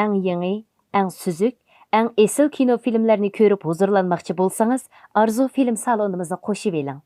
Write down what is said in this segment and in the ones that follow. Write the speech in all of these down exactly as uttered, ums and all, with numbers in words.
ئەڭ يېڭى، ئەڭ سۈزۈك، ئەڭ ئېسىل كىنو فىلىملەرنى كۆرۈپ ھۇزۇرلانماقچى بولسىڭىز، ئارزۇ فىلىم سالونىمىزنى قوشۇۋېلىڭ.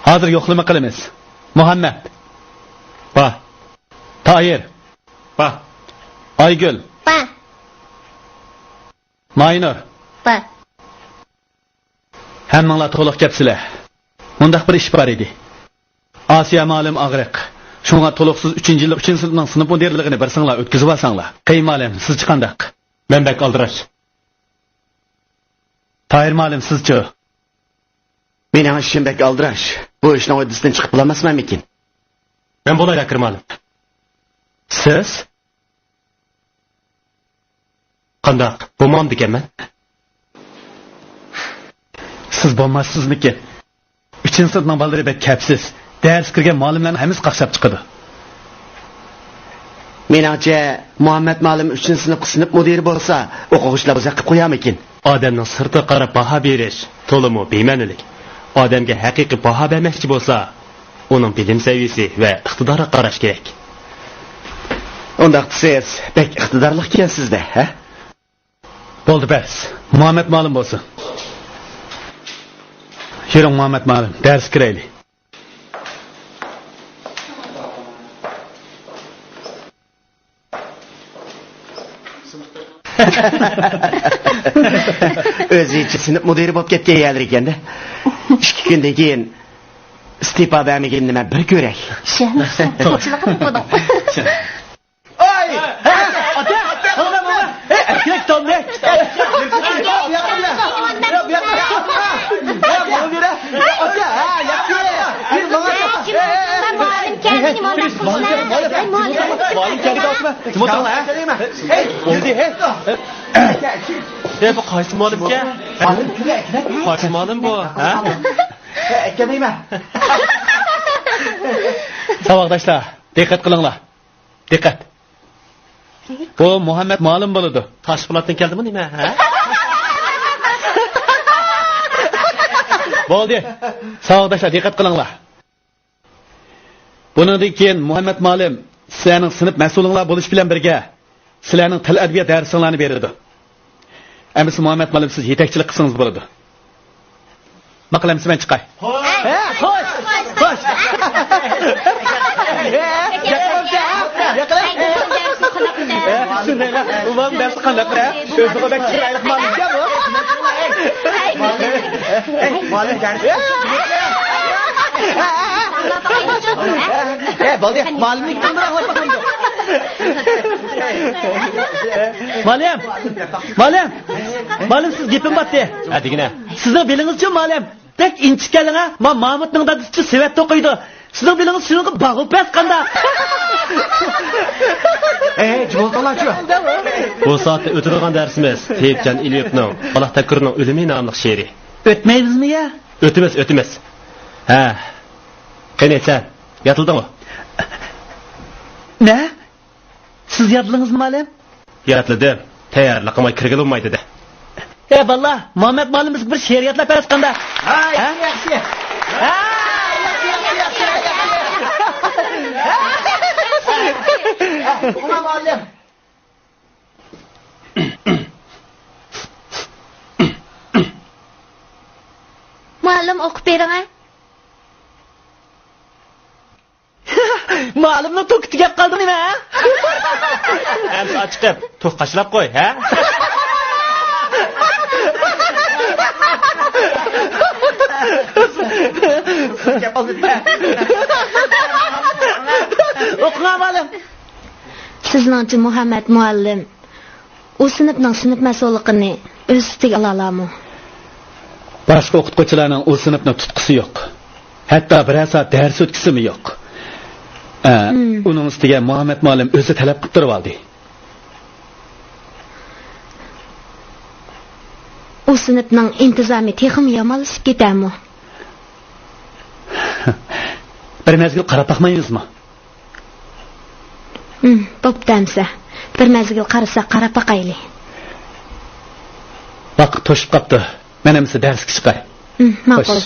ھازىر يوقلىما قىلىمىز. مۇھەممەد. بار. تاھىر. بار. ئايگۈل. بار. ماينۇر. بار. ھەممىڭلار تولۇق كەپسىلەر. مۇنداق بىر ئىش بار ئىدى. ئاسىيە مۇئەللىم ئاغرىق. شۇڭا تولۇقسىز ئۈچىنچى يىللىق ئۈچىنچى سىنىپنىڭ سىنىپ مۇدىرلىقىنى بىرسىڭلار ئۆتكۈزۈۋالساڭلار. قېيۇم مۇئەللىم، سىزچە قانداق؟ مەن بەك ئالدىراش. تاھىر مۇئەللىم، سىزچۇ؟ مېنىڭ ئىشىم بەك ئالدىراش. بۇ ئىشنىڭ ھۆددىسىدىن چىقىپ بولالماسمەنمىكىن؟ مەن بولاي، زاكىر مۇئەللىم. سىز؟ قانداق، بولمامدىكەنمەن؟ سىز بولماسسىزمىكىن؟ ئۈچىنچى سىنىپنىڭ بالىلىرى بەك كەپسىز. دەرسكە كىرگەن مۇئەللىملەرنىڭ ھەممىسى قاقشاپ چىقىدۇ. مېنىڭچە، مۇھەممەت مۇئەللىم ئۈچىنچى سىنىپقا سىنىپ مۇدىرى بولسا، ئوقۇغۇچىلار بوزەك قىلىپ قويارمىكىن؟ ئادەمنىڭ سىرتىغا قاراپ باھا بېرىش تولىمۇ بىمەنىلىك. ئادەمگە ھەقىقىي باھا بەرمەكچى بولسا، ئۇنىڭ بىلىم سەۋىيىسى ۋە ئىقتىدارىغا قاراش كېرەك. ئۇنداق دېسىز، بەك ئىقتىدارلىق ئىكەنسىز-دە، ھە؟ بولدى، بەس. مۇھەممەت مۇئەللىم بولسۇن. يۈرۈڭ، مۇھەممەت مۇئەللىم، دەرسكە كىرەيلى. ئۆزىچە سىنىپ مۇدىرى بولۇپ كەتكەن يەرلىرى ئىكەن-دە. ئىككى كۈندىن كېيىن ئىستېپا بەرمىگىنىنى مەن بىر كۆرەي. ئاي! ھە؟ ئاكا! ئاكا! ئەركەك تالنى! ئەي، بۇ قايسى مۇئەللىمكەن؟ قايسى مۇئەللىم بۇ؟ ھە؟ ساۋاقداشلار، دىققەت قىلىڭلار. دىققەت. بۇ مۇھەممەد مۇئەللىم بولىدۇ. تاشپولاتتىن كەلدىمۇ نېمە، ھە؟ بولدى. ساۋاقداشلار، دىققەت قىلىڭلار. بۇنىڭدىن كېيىن مۇھەممەد مۇئەللىم سىلەرنىڭ سىنىپ مەسئۇلۇڭلار بولۇش بىلەن بىرگە، سىلەرنىڭ تىل ئەدەبىيات دەرسىڭلارنى بېرىدۇ. ئەمىسە مۇھەممەد مۇئەللىم، سىز يېتەكچىلىك قىلسىڭىز بولىدۇ. ماقۇل، ئەمىسە مەن چىقاي. ھە، خوش، خوش. ئۇمام دەرسى قانداق بىر؟ ئۆزىغۇ بەك چىرايلىق مۇئەللىمكەن بۇ. مۇئەللىم دەرس. ھە، بولدى. مۇئەللىمنى كىمدۇر ئاڭلاپ باقمايدۇ. مۇئەللىم، مۇئەللىم، مۇئەللىم، سىز گېپىم باتتى. ھە، دېگىنە. سىزنىڭ بىلىڭىزچۇ، مۇئەللىم؟ بەك ئىنچىكەنلىڭ ھە، ما مامۇتنىڭ دادىسىچۇ سېۋەتتە ئوقۇيدۇ. سىزنىڭ بىلىڭىز شۇنىڭغا باغۇ پەس قانداق؟ ئەي، جىم ئولتۇرۇڭلارچۇ. بۇ سائەتتە ئۆتىدىغان دەرسىمىز تېيىپجان ئېلىيېۋنىڭ بالا تەككۈرنىڭ ئۆلۈمى ناملىق شېئىرى. ئۆتمەيمىزمۇ يا؟ ئۆتىمىز، ئۆتىمىز. ھە. قېنى، سەن ياتلىدىڭمۇ؟ نە؟ سىز يادلىدىڭىزمۇ، مۇئەللىم؟ يادلىدىم. تەييارلىقىڭغا كىرگىلى بولمايدۇ دە. ئە، بالىلار، مۇھەممەد مۇئەللىم بىزگە بىر شېئىر يادلاپ بەرسە قانداق؟ ھاي، ھە؟ ياخشى. ھە، ياخشى، ياخشى، ياخشى، ياخشى. ئوقۇڭلار، مۇئەللىم. مۇئەللىم، ئوقۇپ بېرىڭە. مۇئەللىمنىڭ توكى تۈگەپ قالدى نېمە؟ ئەمسە ئاچىقىپ، توك قاچىلاپ قوي، ھە؟ ئوقۇڭا، مۇئەللىم. سىزنىڭچە مۇھەممەد مۇئەللىم ئۇ سىنىپنىڭ سىنىپ مەسئۇللۇقىنى ئۆز ئۈستىگە ئالالامۇ؟ باشقا ئوقۇتقۇچىلارنىڭ ئۇ سىنىپنى تۇتقۇسى يوق. ھەتتا بىرەر سائەت دەرس ئۆتكۈسىمۇ يوق. ئە، مم. ئۇنىڭ ئۈستىگە مۇھەممەد مۇئەللىم ئۆزى تەلەپ قىلىپ تۇرۇۋالدى. ئۇ سىنىپنىڭ ئىنتىزامى تېخىمۇ يامانلىشىپ كېتەرمۇ؟ بىر مەزگىل قاراپ باقمايمىزمۇ؟ ھىم، بوپتۇ ئەمسە. بىر مەزگىل قارىساق، قاراپ باقايلى. ۋاقىت توشۇپ قاپتۇ. مەن ئەمسە دەرسكە چىقاي. ھىم، ماقۇل. خوش.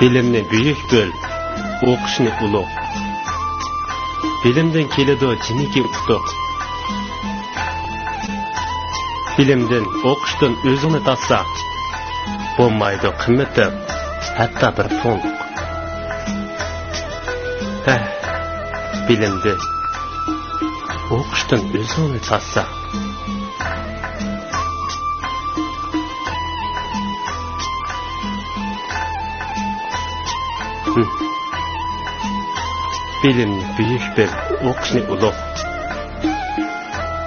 بىلىمنى بۈيۈك بىل، ئوقۇشنى ئۇلۇغ. بىلىمدىن كېلىدۇ جىمىكى ئۇتۇق. بىلىمدىن، ئوقۇشتىن ئۆزۈڭنى تارتساڭ، بولمايدۇ قىممىتىڭ، ھەتتا بىر پۇڭلۇق. ھە، بىلىمدىن، ئوقۇشتىن ئۆزۈڭنى تارتساڭ. ھىم. بىلىمنى بۈيۈك بىل، ئوقۇشنى ئۇلۇغ.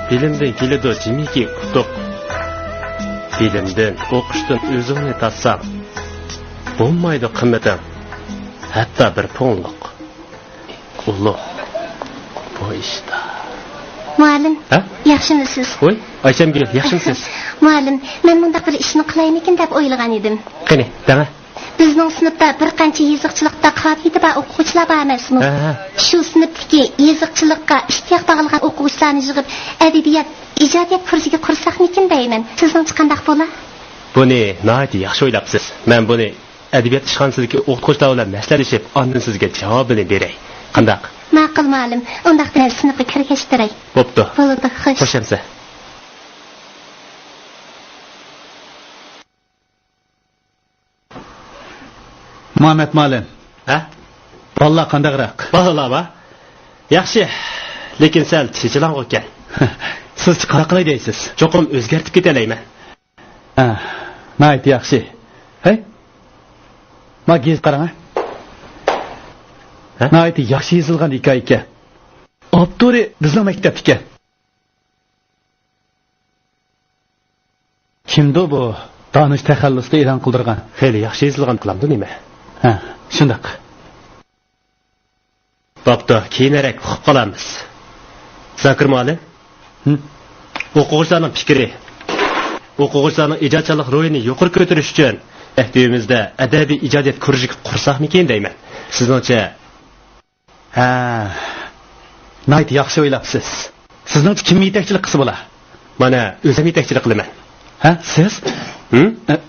بىلىمدىن كېلىدۇ جىمىكى ئۇتۇق. بىلىمدىن، ئوقۇشتىن ئۆزۈڭنى تارتساڭ، بولمايدۇ قىممىتىڭ، ھەتتا بىر پۇڭلۇق. ئۇلۇغ بۇ ئىشتا. مۇئەللىم، ھە؟ ياخشىمۇسىز؟ ۋوي، ئايشەمگۈل، ياخشىمۇسىز؟ مۇئەللىم، مەن مۇنداق بىر ئىشنى قىلايمىكىن دەپ ئويلىغان ئىدىم. قېنى، دەڭە. بىزنىڭ سىنىپتا بىر قانچە يېزىقچىلىقتا قابىلىيىتى بار ئوقۇغۇچىلار بار ئەمەسمۇ؟ ھە، ھە. شۇ سىنىپتىكى يېزىقچىلىققا ئىشتىياق باغلىغان ئوقۇغۇچىلارنى يىغىپ، ئەدەبىيات، ئىجادىيەت كۇرسىكى قۇرساقمىكىن دەيمەن. سىزنىڭچە قانداق بولا؟ بۇنى ناھايىتى ياخشى ئويلاپسىز. مەن بۇنى ئەدەبىيات ئىشخانىسىدىكى ئوقۇتقۇچىلار بىلەن مەسلىھەتلىشىپ، ئاندىن سىزگە جاۋابىنى بېرەي. قانداق؟ ماقۇل، مۇئەللىم. ئۇنداقتا مەن سىنىپقا كىرىشتۈرەي. بوپتۇ. بولىدۇ، خوش. خوش ئەمسە. مۇھەممەد مۇئەللىم. ھە؟ بالىلار قانداقراق؟ بالىلارمۇ؟ ياخشى، لېكىن سەل چېچىلاڭغۇ ئىكەن. سىزچە قانداق قىلاي دەيسىز؟ چوقۇم ئۆزگەرتىپ كېتەلەيمەن. ھە، ناھايىتى ياخشى. ھەي، ما گېزىت قاراڭ، ھە؟ ھە؟ ناھايىتى ياخشى يېزىلغان ھېكايە ئىكەن. ئاپتورى بىزنىڭ مەكتەپتىكەن. كىمدۇ بۇ دانىش تەخەللۇستا ئېلان قىلدۇرغان؟ خېلى ياخشى يېزىلغان قىلامدۇ نېمە؟ ھە، شۇنداق. بوپتۇ، كېيىنرەك ئۇقۇپ قالارمىز. زاكىر مۇئەللىم، ھىم؟ ئوقۇغۇچىلارنىڭ پىكرى، ئوقۇغۇچىلارنىڭ ئىجادچانلىق روھىنى يۇقىرى كۆتۈرۈش ئۈچۈن مەكتىۋىمىزدە ئەدەبىي ئىجادىيەت كۇرۇژۇكى قۇرساقمىكىن دەيمەن. سىزنىڭچە؟ ھە، ناھايىتى ياخشى ئويلاپسىز. سىزنىڭچە كىم يېتەكچىلىك قىلسا بولا؟ مانا، ئۆزۈم يېتەكچىلىك قىلىمەن. ھە، سىز؟ ھىم؟ ئە،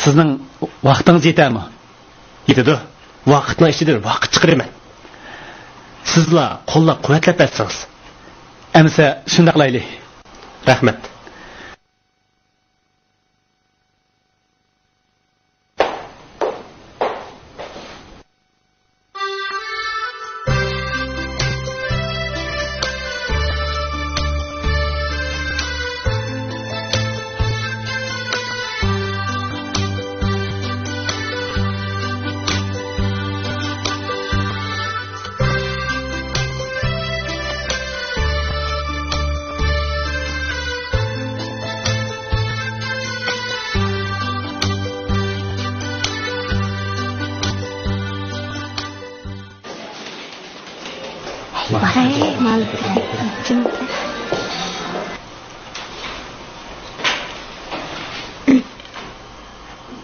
سىزنىڭ ۋاقتىڭىز يېتەرمۇ؟ يېتىدۇ. ۋاقىتنىڭ ئىچىدىن ۋاقىت چىقىرىمەن. سىزلا قوللاپ قۇۋۋەتلەپ بەرسىڭىز. ئەمىسە شۇنداق قىلايلى. رەھمەت.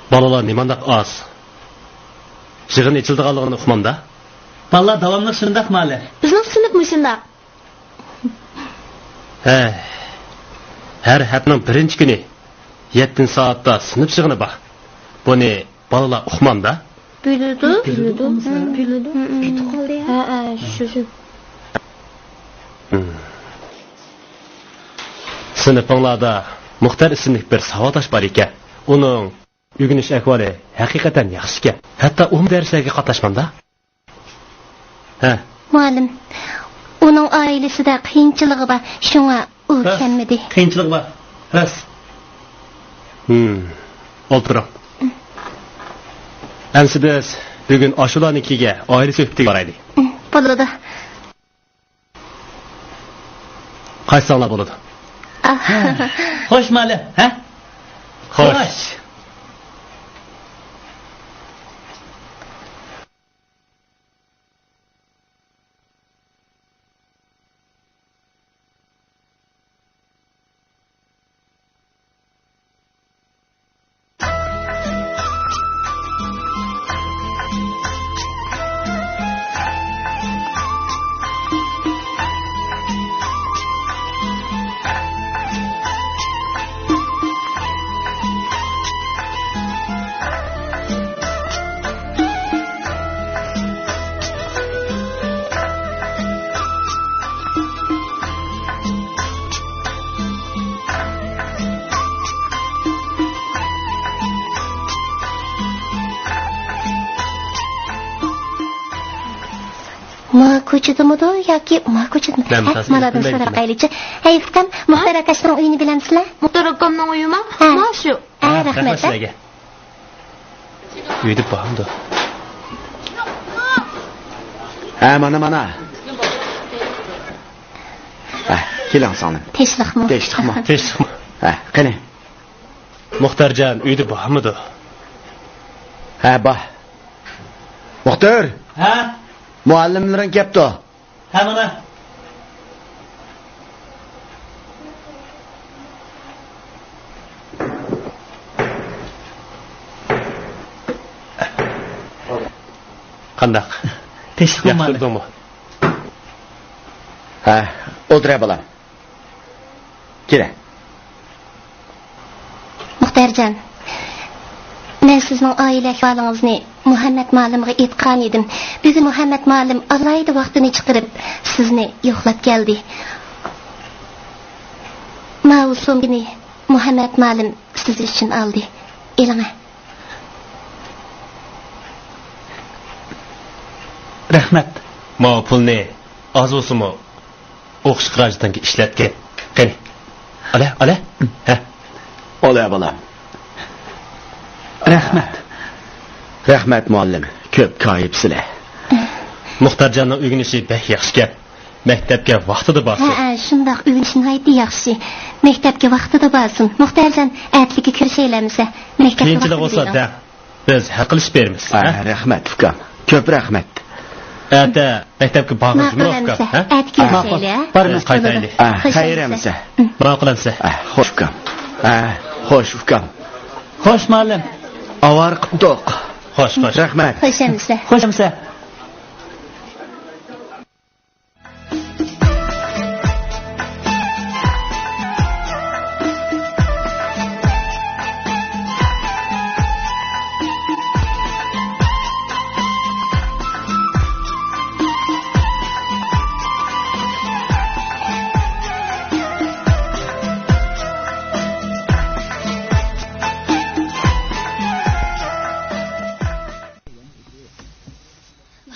بالىلار نېمانداق ئاز؟ يىغىن ئېچىلىدىغانلىقىنى ئۇقمامدا؟ بالىلار داۋاملىق شۇنداق مالى. بىزنىڭ سىنىپمۇ شۇنداق. ھەي، ھەر ھەپتىنىڭ بىرىنچى كۈنى يەتتىنچى سائەتتە سىنىپ يىغىنى بار. بۇنى بالىلار ئۇقمامدا؟ بىلىدۇ. بىلىدۇ. بىلىدۇ. بىلىدۇ. ھە، ھە، شۇ، شۇ. سىنىپىڭلاردا مۇختەر ئىسىملىك بىر ساۋاقداش بار ئىكەن. ئۇنىڭ ئۆگىنىش ئەھۋالى ھەقىقەتەن ياخشىكەن. ھەتتا ئۇمۇ دەرسلەرگە قاتناشمامدا؟ ھە. مۇئەللىم، ئۇنىڭ ئائىلىسىدە قىيىنچىلىقى بار، شۇڭا ئۇ راست، كەلمىدى. قىيىنچىلىقى بار. راست. ھىم. ئولتۇرۇڭ. ئەمسە بىز بۈگۈن ئاشۇلانىڭكىگە ئائىلىسى ئۆپتىگە بارايلى. بولىدۇ. قايتساڭلار بولىدۇ. ئاھ. خوش مۇئەللىم، ھە؟ خوش. خوش. ما كوچىدىمىدۇ ياكى ما كوچىدىمىدۇ؟ مەن ھە، تاسمىنى مالاردىن بىلمەيمەن. سوراپ باقايلىچۇ. ھەي، ئۇكام، مۇختەر ئاكاشنىڭ ئۆيىنى بىلەمسىلەر؟ مۇختەر ئاكامنىڭ ئۆيىمۇ؟ ھە. ما شۇ. ھە، ھە، رەھمەت، رەھمەت ھە. سىلەرگە. ئۆيدە بارمىدۇ؟ ھە، مانا، مانا. ھە، كېلىڭ سىڭلىم. تىنچلىقمۇ؟ تىنچلىقمۇ؟ تىنچلىقمۇ؟ ھە، قېنى. مۇختەرجان ئۆيدە بارمىدۇ؟ ھە، بار. مۇختەر! ھە؟ مۇئەللىملىرىڭ كەپتۇ. ھە، مانا. قانداق؟ تىنچلىقمۇ؟ ياخشى تۇردۇڭمۇ؟ ھە، ئولتۇرە بالام. كېلە. مۇختەرجان، مەن سىزنىڭ ئائىلە ئەھۋالىڭىزنى مۇھەممەت مۇئەللىمغا ئېيتقان ئىدىم. بۈگۈن مۇھەممەت مۇئەللىم ئالاھىدە ۋاقتىنى چىقىرىپ سىزنى يوقلاپ كەلدى. ماۋۇ سومكىنى مۇھەممەت مۇئەللىم سىز ئۈچۈن ئالدى. ئېلىڭە. رەھمەت. ماۋۇ پۇلنى ئاز بولسىمۇ ئوقۇش خىراجىتىڭگە ئىشلەتكىن. قېنى. ئالە، ئالە. ھە. ئالە، بالام. رەھمەت. رەھمەت، مۇئەللىم. كۆپ كايىپسىلە. مۇختەرجاننىڭ ئۆگىنىشى بەك ياخشىكەن. مەكتەپكە ۋاقتىدا بارسۇن. ھەئە، شۇنداق، ئۆگىنىش ناھايىتى ياخشى. مەكتەپكە ۋاقتىدا بارسۇن. مۇختەرجان، ئەتىلىككە كۆرۈشەيلى ئەمىسە. مەكتەپكە قىيىنچىلىق ۋاقتىدا بولسا كېلىڭ. دەڭ. بىز ھەل قىلىشىپ بېرىمىز، ھە؟ رەھمەت، ئۇكام. كۆپ رەھمەت. ئەتە مەكتەپكە بارغىلى جۇمۇ، ئۇكام، ھە؟ ئەتە كۆرۈشەيلى، ھە؟ بارىمىز. قايتايلى. ھە، خەير ئەمىسە. ماقۇل ئەمىسە. ھە، خوش، ئۇكام. ھە، خوش، ئۇكام. خوش، مۇئەللىم. ئاۋارە قىپتۇق. خوش، خوش. رەھمەت. خوش ئەمىسە. خوش ئەمىسە.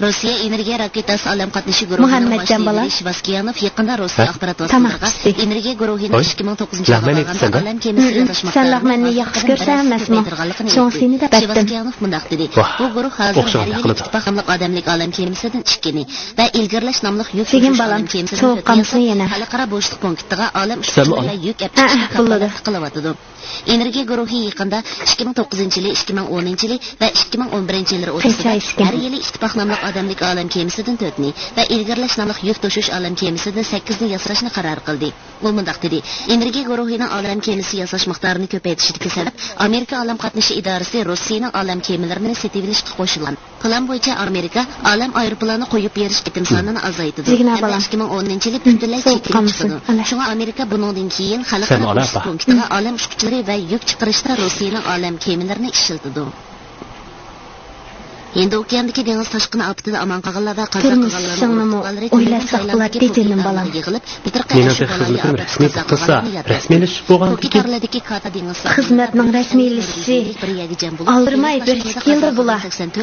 روسىيە ئېنېرگىيە راكېتاسى ئالەم قاتنىشى گۇرۇھىنىڭ باش لىدىرى شىۋاسكىيانوف يېقىندا روسىيە ئاخبارات ۋاسىتىلىرىغا ئېنېرگىيە گۇرۇھىنىڭ ئىككى مىڭ توققۇزىنچى يىلغا قالغاندا ئالەم كېمىسى ياساش مىقدارىنى ئەتراپلىق بىر ھەپتە كۆپەيتىدىغانلىقىنى ئېيتتى. شىۋاسكىيانوف مۇنداق دېدى، بۇ گۇرۇھ ھازىر ھەر يىلى ئىتتىپاق ناملىق ئادەملىك ئالەم كېمىسىدىن ئىككىنى ۋە ئىلگىرىلەش ناملىق يۈك توشۇش ئالەم كېمىسىدىن تۆتىنى ياساپ، خەلقئارا بوشلۇق پونكىتىغا ئالەم ئۇچقۇچىلىرى ۋە يۈك ئەپكېچىشكە كاپالەتلىك قىلىۋاتىدۇ. ئېنېرگىيە گۇرۇھى يېقىندا ئىككى مىڭ توققۇزىنچى يىلى، ئىككى مىڭ ئونىنچى يىلى ۋە ئىككى مىڭ ئون بىرىنچى يىللىرى ئوتتۇرىسىدا ھەر يىلى ئىتتىپاق ناملىق ئادەملىك ئالەم كېمىسىدىن تۆتنى ۋە ئىلگىرىلەش ناملىق يۈك توشۇش ئالەم كېمىسىدىن سەككىزنى ياساشنى قارار قىلدى. ئۇ مۇنداق دېدى، ئېنېرگىيە گۇرۇھىنىڭ ئالەم كېمىسى ياساش مىقدارىنى كۆپەيتىشىدىكى سەۋەب ئامېرىكا ئالەم قاتنىشى ئىدارىسى روسىيەنىڭ ئالەم كېمىلىرىنى سېتىۋېلىشقا قوشۇلغان. پىلان بويىچە ئامېرىكا ئالەم ئايروپىلانى قويۇپ بېرىش ئېتىم سانىنى ئازايتىدۇ ھەمدە ئىككى مىڭ ئونىنچى يىلى پۈتۈنلەي چېكىنىپ چىقىدۇ. شۇڭا ئامېرىكا بۇنىڭدىن كېيىن خەلقئارا ئۇچۇش پونكىتىغا ئالەم ئۇچقۇچىلىرى ۋە يۈك چىقىرىشتا روسىيەنىڭ ئالەم كېمىلىرىنى ئىشلىتىدۇ. ھىندى ئوكياندىكى دېڭىز تاشقىنى ئاپىتىدە ئامان قالغانلار ۋە قازا قىلغانلارنىڭ ئىستىقباللىرى بۈگۈن تايلاندتىكى پۇكېت ئارىلىدىكى كاتا دېڭىز تاشقىنىمۇ ئويلاشساق بولاتتى، جېنىم بالام. تايلاندىكى پۇكېت ئارىلىدىكى كاتا دېڭىز تاشقىنىمۇ ئويلاشساق بولاتتى، جېنىم بالام. خىزمەتنىڭ رەسمىيلىشىشى ئالدىرىماي بىر ئىككى يىلدا بولا.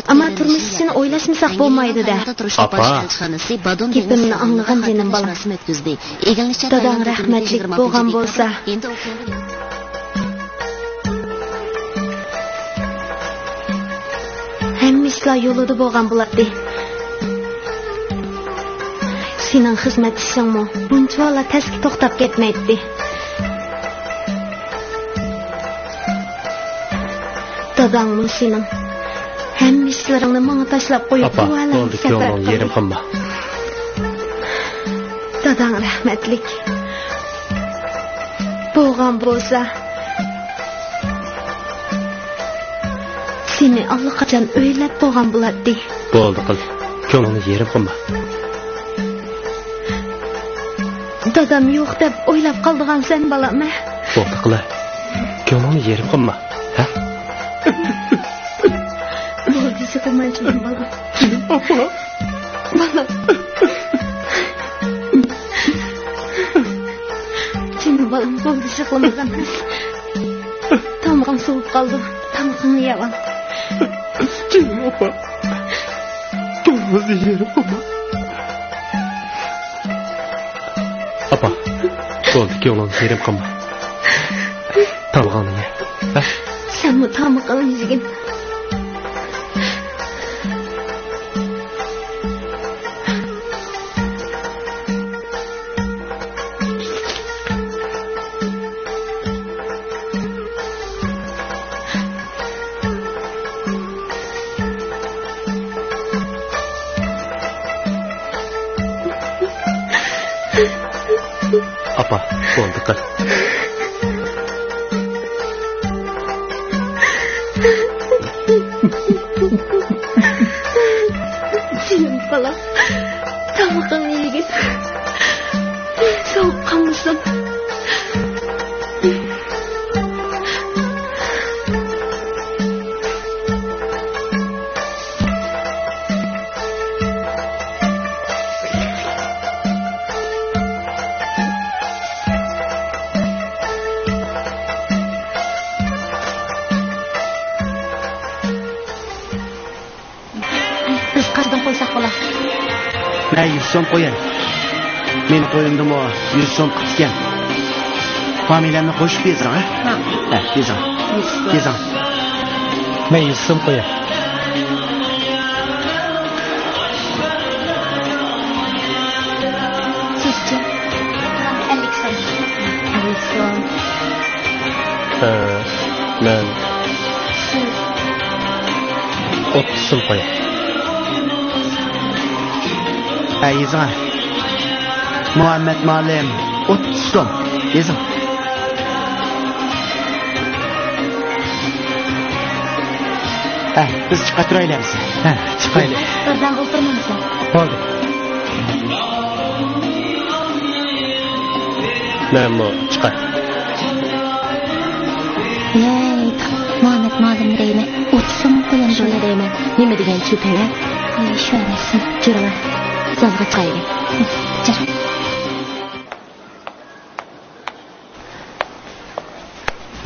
ئەمما تۇرمۇش ئۈچۈن ئويلاشمىساق بولمايدۇ-دە. ئاپا. گېپىمنى ئاڭلىغىن، جېنىم بالام. داداڭ رەھمەتلىك بولغان بولسا، ھەممە ئىشلار يولىدا بولغان بولاتتى. سېنىڭ خىزمەت ئىشىڭمۇ بۇنچىۋالا تەسكە توختاپ كەتمەيتتى. داداڭمۇ سېنىڭ ھەممە ئىشلىرىڭنى ماڭا تاشلاپ قويۇپ، ئاپا، بۇ ئالەمگە بولدى، سەپەر كۆڭلۈڭنى يېرىم قىلدى. قىلما. داداڭ رەھمەتلىك بولغان بولسا، سېنى ئاللىقاچان ئۆيلەپ بولغان بولاتتى. بولدى قىل، كۆڭلۈڭنى يېرىم قىلما. دادام يوق دەپ ئويلاپ قالىدىغانسەن، بالام، ھە؟ بولدى قىل، كۆڭلۈڭنى يېرىم قىلما، ھە؟ بولدى، يىغلىماي، جېنىم بالام. جېنىم ئاپا. بالام. جېنىم بالام، بولدى، يىغلىمىغىن. تامىقىڭ سوۋۇپ قالىدۇ. تامىقىڭنى يەۋال. جېنىم ئاپا. كۆڭلىڭىزنى يېرىم قىلما. ئاپا، بولدى، كۆڭلۈڭنى يېرىم قىلما. تامىقىڭنى يە. ھە؟ سەنمۇ تامىقىڭنى يېگىن. ئاپا، بولدى قىل. جېنىم بالام، تامىقىڭنى يېگىن. سوۋۇپ قالمىسۇن. بىز قاچىدىن قويساق بولا؟ مەن يۈز سوم قوياي. مېنىڭ قوينۇمدىمۇ يۈز سوم قىپتىكەن. فامىلەمنى قوشۇپ يېزىڭ، ھە؟ ھە. ھە، يېزىڭ. يۈز سوم. يېزىڭ. مەن يۈز سوم قوياي. سىزچە؟ ئەللىك سوم. ئەللىك سوم. ھە، مەن ئوتتۇز سوم قوياي. ھە، يېزىڭ. مۇھەممەت مۇئەللىم، ئوتتۇز سوم. يېزىڭ. ھە، بىز چىقىپ تۇرايلى ئەمىسە. ھە، چىقايلى. بىردەم ئولتۇرمامسەن؟ بولدى. مەنمۇ چىقاي. ھەي، مۇھەممەد مۇئەللىم دەيمەن، ئوتتۇز سوم قويامدۇ؟ شۇنى دەيمەن، نېمە دېگەن چۈپەي، ھە؟ ئەي، شۇ ئەمەسمۇ؟ جۈرۈڭە، زالغا چىقايلى. جۈر.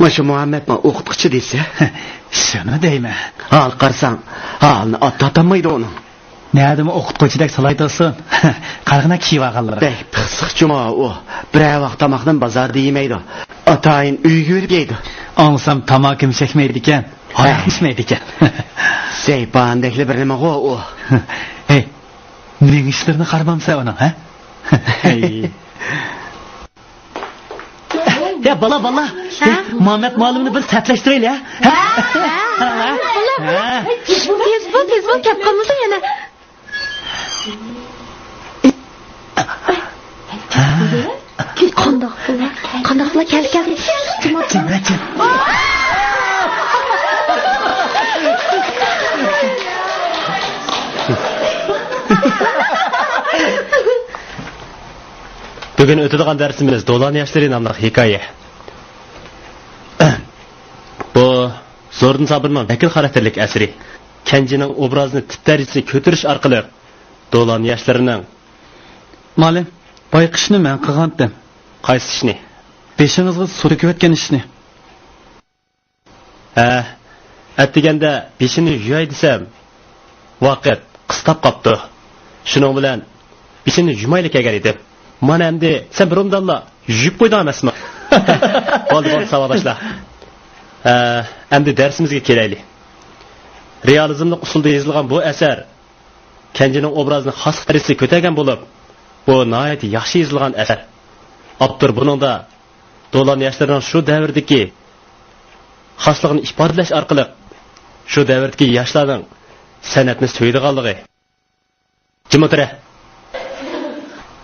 مۇشۇ مۇھەممەدمۇ ئوقۇتقۇچى دېسە؟ شۇنى دەيمەن. ھال قارىساڭ، ھالىنى ئات تارتالمايدۇ ئۇنىڭ. نەدىمۇ ئوقۇتقۇچىدەك سالاي تۇرسۇن. قارىغىنا كىيىۋالغانلىرى. بەك پىخسىقچۇمۇ ئۇ. بىرەر ۋاق تاماقنىمۇ بازاردا يېمەيدۇ. ئاتايىن ئۆيگە بېرىپ يەيدۇ. ئاڭلىسام تاماكىمۇ چەكمەيدىكەن، ھاراق ئىچمەيدىكەن. سەيپاندەكلا بىر نېمىغۇ ئۇ. ھەي، مېڭىشلىرىنى قارىمامسەن ئۇنىڭ، ھە؟ ھەي. يا بالا، بالا. ھە؟ مۇھەممەد مۇئەللىمنى بىر سەتلەشتۈرەيلى، ھە؟ ھە؟ ھە؟ تېز بول، تېز بول، كەپ قالمىسۇن يەنە. قانداق بۇلار؟ قانداق بۇلار؟ كەل، كەل. بۈگۈن ئۆتىدىغان دەرسىمىز دولان ياشلىرى ناملىق ھېكايە. بۇ زوردۇن سابىرنىڭ ۋەكىل خاراكتېرلىك ئەسىرى. كەنجىنىڭ ئوبرازىنى تىپ دەرىجىسىگە كۆتۈرۈش ئارقىلىق دولان ياشلىرىنىڭ. مۇئەللىم، بايىقى ئىشنى مەن قىلغانتىم. قايسى ئىشنى؟ بېشىڭىزغا سۇ تۆكۈۋەتكەن ئىشنى. ھە، ئەتىگەندە بېشىنى يۇياي دېسەم، ۋاقىت قىستاپ قاپتۇ. شۇنىڭ بىلەن بېشىنى يۇمايلا كەلگەن ئىدىم. مانا ئەمدى سەن بىر ئومدانلا يۇيۇپ قويدۇڭ ئەمەسمۇ؟ بولدى، بولدى، ساۋاقداشلار. ھە، ئەمدى دەرسىمىزگە كېلەيلى. رېئالىزملىق ئۇسۇلدا يېزىلغان بۇ ئەسەر كەنجىنىڭ ئوبرازىنى خاسلىق دەرىجىسىگە كۆتەرگەن بولۇپ، بۇ ناھايىتى ياخشى يېزىلغان ئەسەر. ئاپتور بۇنىڭدا دولان ياشلىرىنىڭ شۇ دەۋردىكى خاسلىقىنى ئىپادىلەش ئارقىلىق شۇ دەۋردىكى ياشلارنىڭ سەنئەتنى سۆيىدىغانلىقى. جىم ئولتۇرە.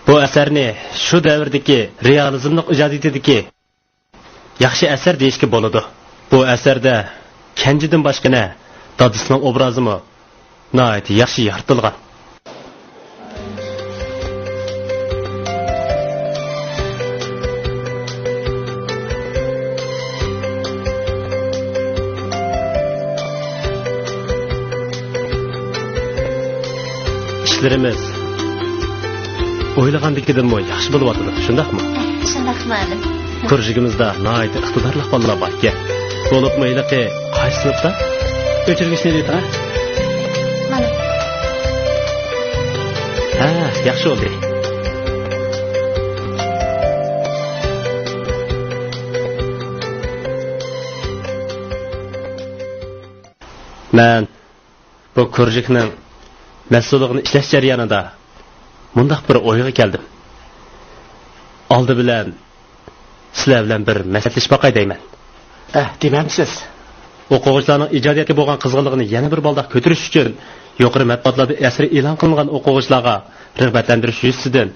بۇ ئەسەرنى شۇ دەۋردىكى رېئالىزملىق ئىجادىيىتىدىكى ياخشى ئەسەر دېيىشكە بولىدۇ. بۇ ئەسەردە كەنجىدىن باشقا يەنە دادىسىنىڭ ئوبرازىمۇ ناھايىتى ياخشى يارىتىلغان. ئىشلىرىمىز ئويلىغاندىكىدىنمۇ ياخشى بولۇۋاتىدۇ، شۇنداقمۇ؟ شۇنداق، مۇئەللىم. كۇرژۇكىمىزدا ناھايىتى ئىقتىدارلىق بالىلار باركەن. بولۇپمۇ ھېلىقى قايسى سىنىپتا؟ ئۆچۈرگۈچنى دېيىڭە. مانا. ھە، ياخشى بولدى. مەن بۇ كۇرژۇكنىڭ مەسئۇللۇقىنى ئىشلەش جەريانىدا مۇنداق بىر ئويغا كەلدىم. ئالدى بىلەن سىلەر بىلەن بىر مەسلىھەتلىشىپ باقاي دەيمەن. ئەھ، دېمەمسىز؟ ئوقۇغۇچىلارنىڭ ئىجادىيەتكە بولغان قىزغىنلىقىنى يەنە بىر بالداق كۆتۈرۈش ئۈچۈن، يۇقىرى مەتبۇئاتلاردا ئەسىرى ئېلان قىلىنغان ئوقۇغۇچىلارغا رىغبەتلەندۈرۈش يۈزىسىدىن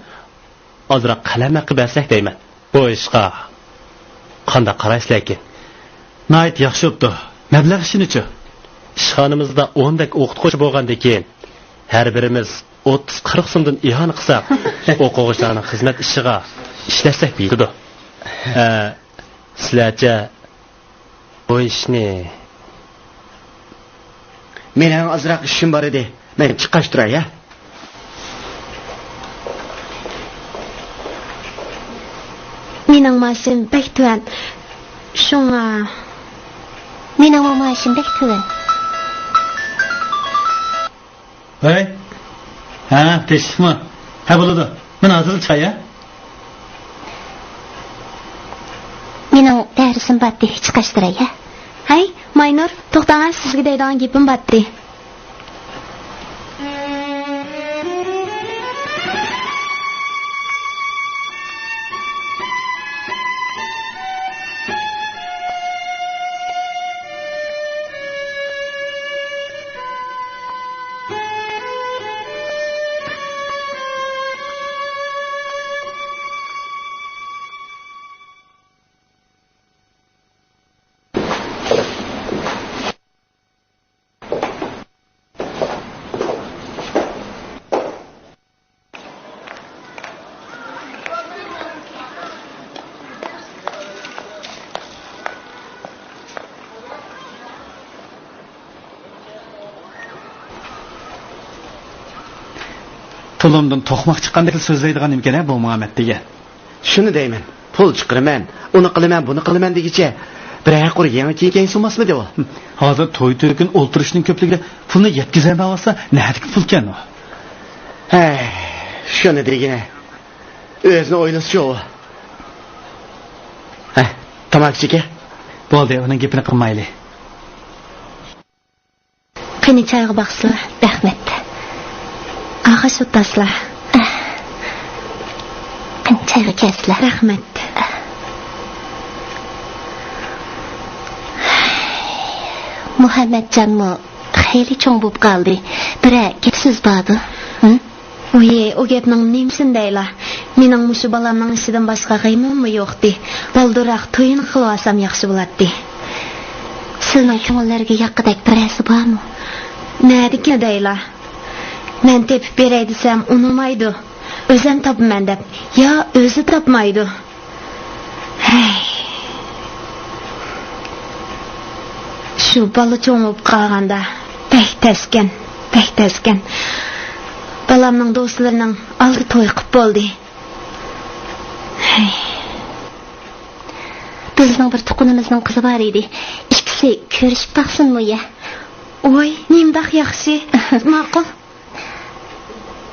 ئازراق قەلەم ھەققى بەرسەك دەيمەن. بۇ ئىشقا قانداق قارايسىلەركىن؟ ناھايىتى ياخشى بوپتۇ. مەبلەغ ئىشىنىچۇ؟ ئىشخانىمىزدا ئوندەك ئوقۇتقۇچى بولغاندىكىن، ھەر بىرىمىز ئوتتۇز قىرىق سومدىن ئىئانە قىلساق، ئوقۇغۇچىلارنىڭ خىزمەت ئىشىغا ئىشلەتسەك يېتىدۇ. ھە، سىلەرچە بۇ ئىشنى؟ مېنىڭ ئازراق ئىشىم بار ئىدى. مەن چىققاچ تۇراي، ھە؟ مېنىڭ مائاشىم بەك تۆۋەن. شۇڭا. مېنىڭمۇ مائاشىم بەك تۆۋەن. ھەي. ھە، تىنچلىقمۇ؟ ھە، بولىدۇ. مەن ھازىرلا چىقاي، ھە؟ مېنىڭ دەرسىم باتتى، چىقاشتۇراي، ھە؟ ھەي، ماينۇر، توختاڭە، سىزگە دەيدىغان گېپىم باتتى. تۇلۇمدىن توقماق چىققاندەك سۆزلەيدىغان نېمىكەن ھە بۇ مۇھەممەد دېگەن؟ شۇنى دەيمەن. پۇل چىقىرىمەن، ئۇنى قىلىمەن، بۇنى قىلىمەن دېگۈچە، بىرەر قۇر يېڭى كىيىم كىيسە بولماسمىدى ئۇ؟ ھازىر توي تۆكۈن ئولتۇرۇشنىڭ كۆپلۈكىدە پۇلنى يەتكۈزەلمەيۋاتسا، نەدىكى پۇلكەن ئۇ؟ ھەي، شۇنى دېگىنە. ئۆزىنى ئويلىسىچۇ ئۇ. ھە، تاماكا چېكە. بولدى، ئۇنىڭ گېپىنى قىلمايلى. قېنى، چايغا باقسىلا. رەھمەت. ئاغاش ئولتۇرسىلا. قېنى، چايغا كەلسىلا. رەھمەت. مۇھەممەتجانمۇ خېلى چوڭ بولۇپ قالدى. بىرەر گەپ سۆز باردۇ. ھە؟ ۋىي، ئۇ گەپنىڭ نېمىسىنى دەيلا؟ مېنىڭ مۇشۇ بالامنىڭ ئىشىدىن باشقا غېمىممۇ يوقتى. بالدۇرراق تويىنى قىلىۋالسام ياخشى بولاتتى. سىلىنىڭ كۆڭۈللىرىگە ياققۇدەك بىرەرسى بارمۇ؟ نەدىكىنى دەيلا؟ مەن تېپىپ بېرەي دېسەم ئۇنىمايدۇ. ئۆزەم تاپىمەن دەپ، يا ئۆزى تاپمايدۇ. ھەي. شۇ بالا چوڭ بولۇپ قالغاندا، بەك تەسكەن، بەك تەسكەن. بالامنىڭ دوستلىرىنىڭ ئالدى توي قىپ بولدى. ھەي. بىزنىڭ بىر تۇغقىنىمىزنىڭ قىزى بار ئىدى. ئىككىسى كۆرۈشۈپ باقسۇنمۇ يا؟ ۋاي، نېمىنداق ياخشى. ماقۇل.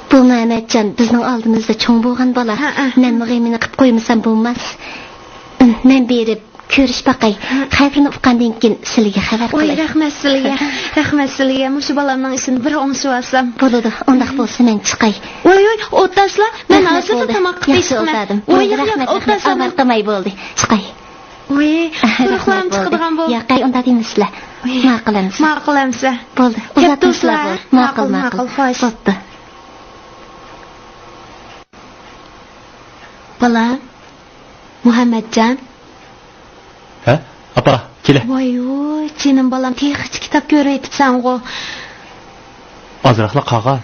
بۇ مەمەتجان بىزنىڭ ئالدىمىزدا چوڭ بولغان بالا. ھە، ھە. مەنمۇ غېمىنى قىپ قويمىسام بولماس. مەن بېرىپ كۆرۈشۈپ باقاي. ھە. خەۋىرىنى ئۇققاندىن كېيىن سىلىگە خەۋەر قىلاي. ۋاي، رەھمەت سىلىگە. رەھمەت سىلىگە. مۇشۇ بالامنىڭ ئىشىنى بىر ئوڭشىۋالسام. بولىدۇ. ئۇنداق بولسا مەن چىقاي. ۋاي، ۋاي، ئوت تاشلا. مەن ھازىرلا تاماق قىلىپ كېلىمەن. ۋاي، ياق، ياق، ئوت تاشلا. ئاۋارە قىلماي بولدى. چىقاي. ۋاي، پۇرىقلارمۇ چىقىدىغان بولدى. ياق، ئاي، ئۇنداق دېمىسىلە. ۋاي. ماقۇل ئەمىسە. ماقۇل ئەمىسە. بولدى. ئۇزاتمىسىلە. ماقۇل، ماقۇل، ماقۇل. خوش. بوپتۇ. بالام، مۇھەممەتجان. ھە؟ ئاپا، كېلە. ۋاي، ۋاي، جېنىم بالام، تېخىچە كىتاب كۆرۈۋېتىپسەنغۇ. ئازراقلا قالغان.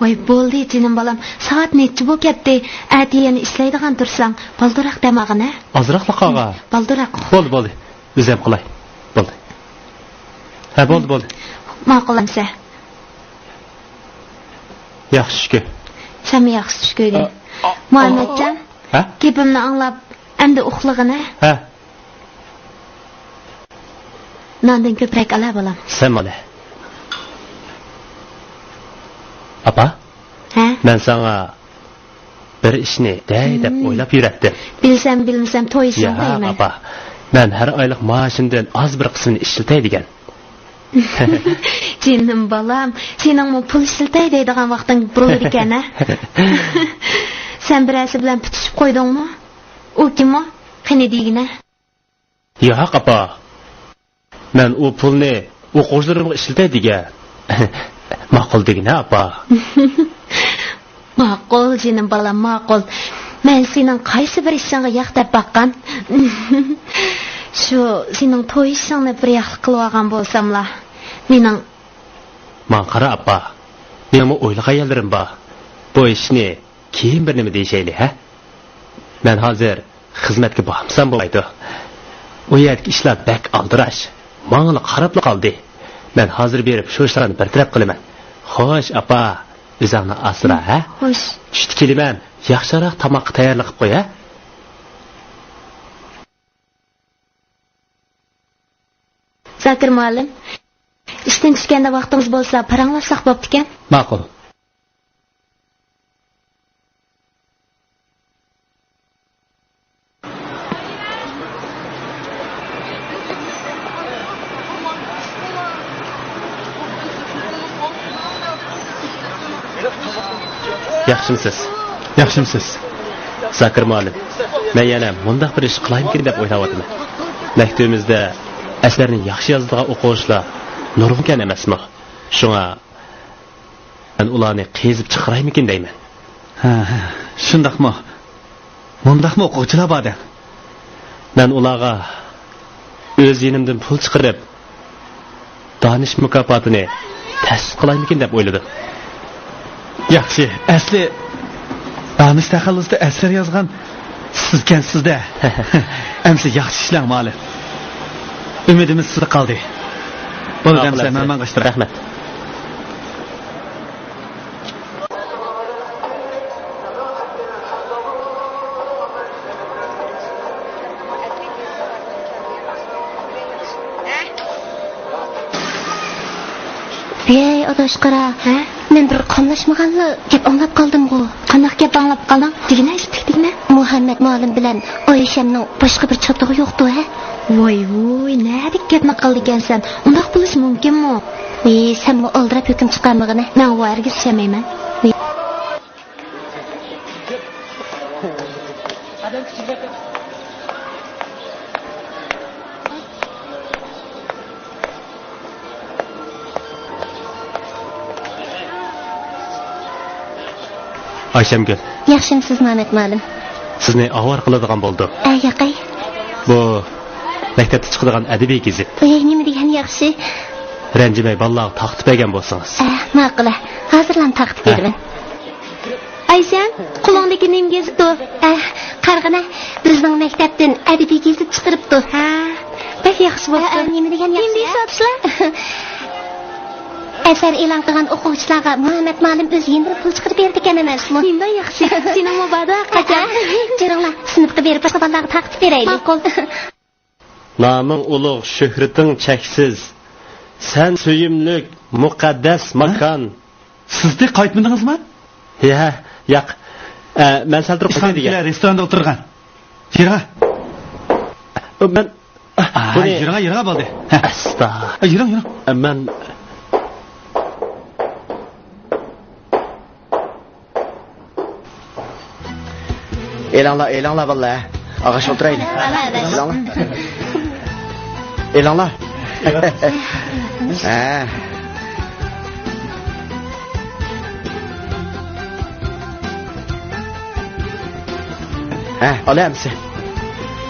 ۋاي، بولدى، جېنىم بالام. سائەت نەچچە بولۇپ كەتتى؟ ئەتە يەنە ئىشلەيدىغان تۇرساڭ، بالدۇرراق دەم ئالغىن، ھە؟ ئازراقلا قالغان. بالدۇرراق. بولدى، بولدى. ئۆزۈم قىلاي. بولدى. ھە، بولدى، بولدى. ماقۇل ئەمسە. ياخشى چۈش كۆر. سەنمۇ ياخشى چۈش كۆرگىن. ئا، ئا، مۇھەممەتجان، ئا، ھە؟ گېپىمنى ئاڭلاپ، ئەمدى ئۇخلىغىن، ھە؟ ھە. ناندىن كۆپرەك ئال، بالام. سەن مانا. ئاپا؟ ھە؟ مەن ساڭا بىر ئىشنى دەي دەپ ئويلاپ يۈرەتتىم. بىلسەم بىلمىسەم توي ئىشىڭ دەيمەن. ياق، ئاپا. مەن ھەر ئايلىق مائاشىمدىن ئاز بىر قىسمىنى ئىشلىتەي دېگەن. جېنىم بالام، سېنىڭمۇ پۇل ئىشلىتەي دەيدىغان ۋاقتىڭ بولىدىكەن، ھە؟ سەن بىرەرسى بىلەن پۈتۈشۈپ قويدۇڭمۇ؟ ئۇ كىم ئۇ؟ قېنى دېگىنە. ياق، ئاپا. مەن ئۇ پۇلنى ئوقۇغۇچىلىرىمغا ئىشلىتەي دېگەن. ماقۇل دېگىنە، ئاپا. ماقۇل، جېنىم بالام، ماقۇل. مەن سېنىڭ قايسى بىر ئىشىڭغا ياق دەپ باققان؟ شۇ سېنىڭ توي ئىشىڭنى بىر ياقلىق قىلىۋالغان بولساملا. مېنىڭ. ماڭا قارا، ئاپا. مېنىڭمۇ ئويلىغان يەرلىرىم بار. بۇ ئىشنى كېيىن بىر نېمە دېيىشەيلى، ھە؟ مەن ھازىر خىزمەتكە بارمىسام بولمايدۇ. ئۇ يەردىكى ئىشلار بەك ئالدىراش. ماڭىلا قاراپلا قالدى. مەن ھازىر بېرىپ شۇ ئىشلارنى بىر تەرەپ قىلىمەن. خوش، ئاپا، ئۆزۈڭنى ئاسرا، ھە؟ خوش. چۈشتە كېلىمەن، ياخشىراق تاماققا تەييارلىق قىلىپ قوي، ھە؟ زاكىر مۇئەللىم، ئىشتىن چۈشكەندە ۋاقتىڭىز بولسا پاراڭلاشساق بوپتىكەن. ماقۇل. ياخشىمسىز؟ ياخشىمسىز؟ زاكىر مۇئەللىم، مەن يەنە مۇنداق بىر ئىش قىلايمىكىن دەپ ئويلاۋاتىمەن. مەكتىۋىمىزدە ئەسەرنى ياخشى يازىدىغان ئوقۇغۇچىلار نۇرغۇنكەن ئەمەسمۇ؟ شۇڭا مەن ئۇلارنى قېزىپ چىقىرايمىكىن دەيمەن. ھە، ھە، شۇنداقمۇ؟ مۇنداقمۇ ئوقۇغۇچىلار بار دەڭ؟ مەن ئۇلارغا ئۆز يېنىمدىن پۇل چىقىرىپ، دانىش مۇكاپاتىنى تەسىس قىلايمىكىن دەپ ئويلىدىم. ياخشى، ئەسلى دانىش تەخەللۇسىدا ئەسەر يازغان سىزكەنسىز-دە. ئەمسە ياخشى ئىشلەڭ، مۇئەللىم. ئۈمىدىمىز سىزدە قالدى. بولدى، ئەمسە مەن ماڭغاچ تۇراي. رەھمەت. ھەي، ئاداش، قارا. ھە؟ مەن بىر قاملاشمىغانلا گەپ ئاڭلاپ قالدىمغۇ. قانداق گەپ ئاڭلاپ قالدىڭ؟ دېگىنە، ئىپتىك دېگىنە. مۇھەممەت مۇئەللىم بىلەن ئايشەمنىڭ باشقا بىر چاتىقى يوقتۇ، ھە؟ ۋاي ۋۇي، نەدىكى گەپنى قىلدىكەنسەن؟ ئۇنداق بولۇشى مۇمكىنمۇ؟ ئى، سەنمۇ ئالدىراپ ھۆكۈم چىقارمىغىنە. مەن ئۇ ھەرگىز ئىشەنمەيمەن. ئايشەمگۈل. ياخشىمسىز، مەمەت مۇئەللىم؟ سىزنى ئاۋارە قىلىدىغان بولدۇم. ئە، ياقەي. بۇ مەكتەپتە چىقىدىغان ئەدەبىي گېزىت. ئەي، نېمە دېگەن ياخشى. رەنجىمەي بالىلارغا تارقىتىپ بەرگەن بولسىڭىز. ئە، ماقۇل. ھازىرلا تارقىتىپ بېرىمەن. ئايشەم، قولۇڭدىكى نېمە گېزىت ئۇ؟ ئە، قارىغىنە، بىزنىڭ مەكتەپتىن ئەدەبىي گېزىت چىقىرىپتۇ. ھە، بەك ياخشى بوپتۇ. ئە، ئە، نېمە دېگەن ياخشى. نېمە دېسە ئاتىسىلەر؟ ئەسەر ئېلان قىلغان ئوقۇغۇچىلارغا مۇھەممەت مۇئەللىم ئۆزى يېنىدىن پۇل چىقىرىپ بېرىدىكەن ئەمەسمۇ؟ نېمانداق ياخشى! سېنىڭ مۇبادا قاچان؟ جۈرۈڭلار، سىنىپقا بېرىپ باشقا بالىلارغا تارقىتىپ بېرەيلى. ماقۇل. نامىڭ ئۇلۇغ، شۆھرىتىڭ چەكسىز. سەن سۆيۈملۈك، مۇقەددەس ھە؟ ماكان. سىز تېخى قايتمىدىڭىزمۇ؟ ھە، ياق. ئە، مەن سەل تۇرۇپ قوياي دېگەن. ئىشخانىدىكىلەر رېستوراندا ئولتۇرغان. يۈرۈڭ. مەن، ئا، بۇنى يۈرۈڭ، يۈرۈڭ، بولدى. ھە. ئەستا. ئە، يۈرۈڭ، يۈرۈڭ. ئە، مەن. ئېلىڭلار، ئېلىڭلار، بالىلار. ئاغاچ ئولتۇرايلى. ئېلىڭلار. ئېلىڭلار. ھە. ھە، ئالە ئەمسە.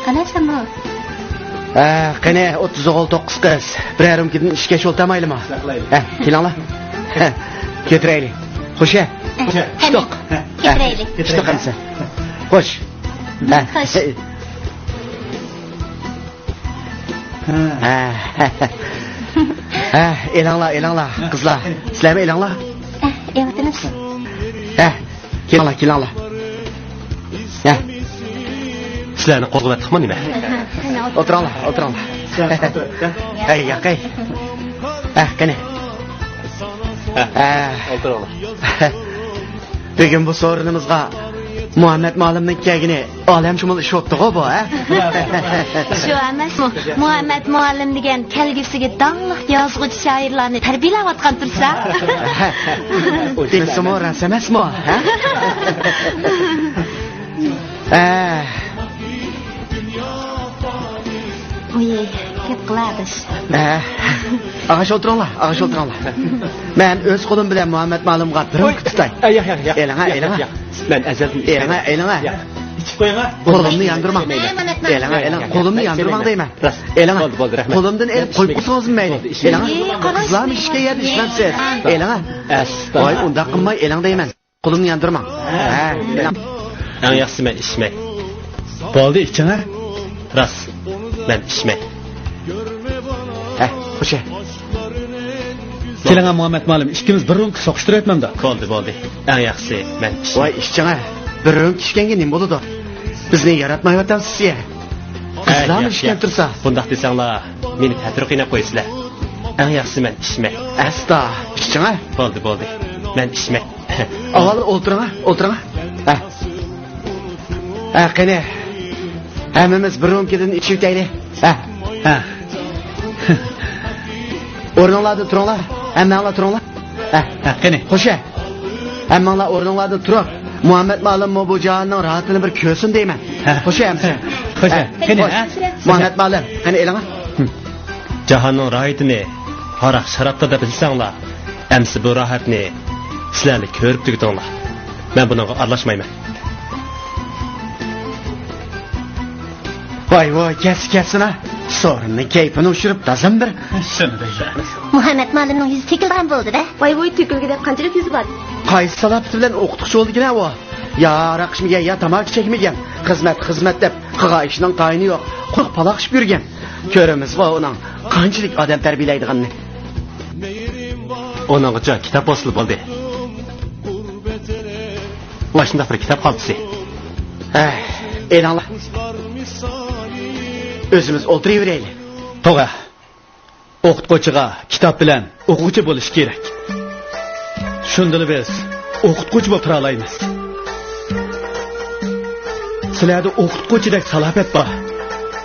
ئالە سەنمۇ. ھە، قېنى، ئوتتۇز ئوغۇل، توققۇز قىز. بىرەر رۇمكىدىن ئىچكەچ ئولتۇرمايلىما؟ ھە، كېلىڭلار. ھە، كۆتۈرەيلى. خوش، ھە؟ ھە، چىقىق. كۆتۈرەيلى. چىقىق ئەمسە. خوش. ھە. خوش. ھە. ھە، ئېلىڭلار، ئېلىڭلار، قىزلار. سىلەرمۇ ئېلىڭلار. ھە، ئېلىۋاتىمىز. ھە، كېلىڭلار، كېلىڭلار. ھە. سىلەرنى قوزغىۋەتتۇقمۇ نېمە؟ ئولتۇرۇڭلار، ئولتۇرۇڭلار. ھەي، ياقەي. ھە، قېنى. ھە، ھە. ئولتۇرۇڭلار. بۈگۈن بۇ سورۇنىمىزغا مۇھەممەت مۇئەللىمنىڭ كەلگىنى ئالەمشۇمۇل ئىش بوپتىغۇ بۇ، ھە؟ شۇ ئەمەسمۇ؟ مۇھەممەت مۇئەللىم دېگەن كەلگۈسىگە داڭلىق يازغۇچى شائىرلارنى تەربىيەلەۋاتقان تۇرسا. دېمىسىمۇ راست ئەمەسمۇ، ھە؟ ھە. ئۇي، گەپ قىلە ئاداش. ھە. ئاغاچ ئولتۇرۇڭلار، ئاغاچ ئولتۇرۇڭلار. مەن ئۆز قولۇم بىلەن مۇھەممەت مۇئەللىمغا بىر رۇمكا تۇتاي. ئەي، ياق، ياق، ياق. ئېلىڭە، ياق، ئېلىڭە. ياق، ياق. مەن ئەزەلدىن ئېلىڭە، ئېلىڭە. ياق. ئىچىپ قويۇڭە. قولۇمنى ياندۇرماڭ. مەن، مەن، مەن. ئېلىڭە، ئېلىڭە. قولۇمنى ياندۇرماڭ دەيمەن. راست. ئېلىڭە. بولدى، بولدى، رەھمەت. قولۇمدىن ئېلىپ قويۇپ قويسىڭىزمۇ مەيلى. بولدى، ئىشلىمەيمەن. ئېلىڭە. قىزلارمۇ ئىشكەن يەردە ئىشلەمسىز. ئېلىڭە. ئەستا. ۋاي، ئۇنداق قىلماي ئېلىڭ دەيمەن. قولۇمنى ياندۇرماڭ. ھە، مېنىڭ. ئەڭ ياخشىسى مەن ئىچمەي. بولدى، ئىچىڭە. راست، مەن ئىچمەي. ھە، خوشە. كېلىڭە، مۇھەممەت مۇئەللىم، ئىككىمىز بىر رۇمكا سوقۇشتۇرۇۋەتمەمدۇ؟ بولدى، بولدى. ئەڭ ياخشىسى مەن ئىچمەي. ۋاي، ئىچىڭە. بىر رۇمكا ئىچكەنگە نېمە بولىدۇ؟ بىزنى ياراتمايۋاتامسىز يە؟ قىزلارمۇ ئىچكەن تۇرسا. بۇنداق دېسەڭلار، مېنى تەتۈر قىيناپ قويىسىلەر. ئەڭ ياخشىسى مەن ئىچمەي. ئەستا، ئىچىڭە. بولدى، بولدى. مەن ئىچمەي. ئاۋۋال ئولتۇرۇڭا، ئولتۇرۇڭا. ھە. ھە، قېنى. ھەممىمىز بىر رۇمكىدىن ئىچىۋېتەيلى. ھە. ھە. ئورنۇڭلاردىن تۇرۇڭلار. ھەممەڭلار تۇرۇڭلار. ھە. ھە، قېنى. خوشە. ھەممەڭلار ئورنۇڭلاردىن تۇرۇپ، مۇھەممەت مۇئەللىممۇ بۇ جاھاننىڭ راھىتىنى بىر كۆرسۇن دەيمەن. ھە. خوشە ئەمسە. خوشە. ھە. قېنى، خوش. ھە. مۇھەممەت مۇئەللىم، قېنى ئېلىڭا. جاھاننىڭ راھىتىنى ھاراق-شارابتا دەپ بىلسەڭلار، ئەمسە بۇ راھەتنى سىلەرلا كۆرۈپ تۈگىتىڭلار. مەن بۇنىڭغا ئارىلاشمايمەن. ۋاي، ۋاي، كەتسە كەتسىنا. سورۇننىڭ كەيپىنى ئۇچۇرۇپ، دازام بىر. مۇھەممەت مۇئەللىمنىڭ يۈزى تۆكۈلىدىغان بولدى-دە. ۋاي، ۋاي، تۆكۈلگۈدەك قانچىلىك يۈزى بار؟ قايسى سالاپىتى بىلەن ئوقۇتقۇچى بولدىكىن ئۇ؟ يا ھاراق ئىچمىگەن، يا تاماكا چەكمىگەن. خىزمەت، خىزمەت دەپ قىلغان ئىشىنىڭ تايىنى يوق. قۇرۇق پالاقشىپ يۈرگەن. كۆرىمىزغۇ ئۇنىڭ قانچىلىك ئادەم تەربىيەلەيدىغىنىنى. ئۇنىڭغىچە كىتاب بولسىلا بولدى. ماشۇنداق بىر كىتاب خالتىسى. ھە، ئېلىڭلار. ئۆزىمىز ئولتۇرۇۋېرەيلى. توغرا. ئوقۇتقۇچىغا كىتاب بىلەن ئوقۇغۇچى بولۇشى كېرەك. شۇندىلا بىز ئوقۇتقۇچى بولۇپ تۇرالايمىز. سىلەردە ئوقۇتقۇچىدەك سالاپەت بار،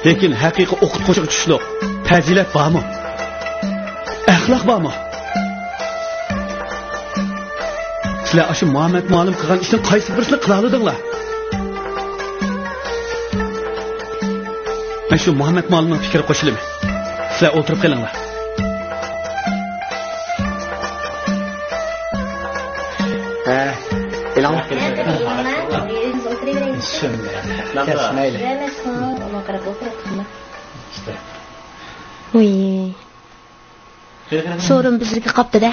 لېكىن ھەقىقىي ئوقۇتقۇچىغا چۈشلۈك پەزىلەت بارمۇ؟ ئەخلاق بارمۇ؟ سىلەر ئاشۇ مۇھەممەد مۇئەللىم قىلغان ئىشنىڭ قايسى بىرسىنى قىلالىدىڭلار؟ مەن شۇ مۇھەممەد مۇئەللىمنىڭ پىكرىگە قوشۇلىمەن. سىلەر ئولتۇرۇپ قېلىڭلار. ھە، ئېلىڭلار. مەيلى. ۋىي. سورۇن بىزگە قاپتۇ-دە.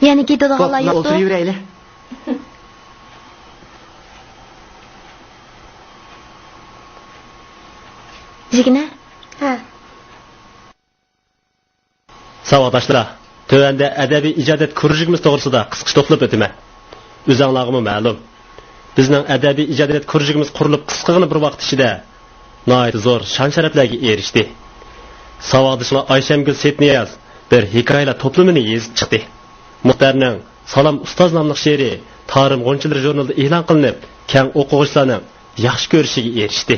يەنە كېتىدىغانلار يوقتۇ. ئولتۇرۇۋېرەيلى. دېگىنە؟ ھە. ساۋاقداشلار، تۆۋەندە ئەدەبىي ئىجادىيەت كۇرۇژۇكىمىز توغرىسىدا قىسقىچە توختىلىپ ئۆتىمەن. ئۆزۈڭلارغىمۇ مەلۇم، بىزنىڭ ئەدەبىي ئىجادىيەت كۇرۇژۇكىمىز قۇرۇلۇپ قىسقىغىنە بىر ۋاقىت ئىچىدە ناھايىتى زور شان-شەرەپلەرگە ئېرىشتى. ساۋاقدىشىڭلار ئايشەمگۈل سېيىتنىياز بىر ھېكايىلەر توپلىمىنى يېزىپ چىقتى. مۇختەرنىڭ سالام ئۇستاز ناملىق شېئىرى تارىم غۇنچىلىرى ژۇرنىلىدا ئېلان قىلىنىپ، كەڭ ئوقۇغۇچىلارنىڭ ياخشى كۆرۈشىگە ئېرىشتى.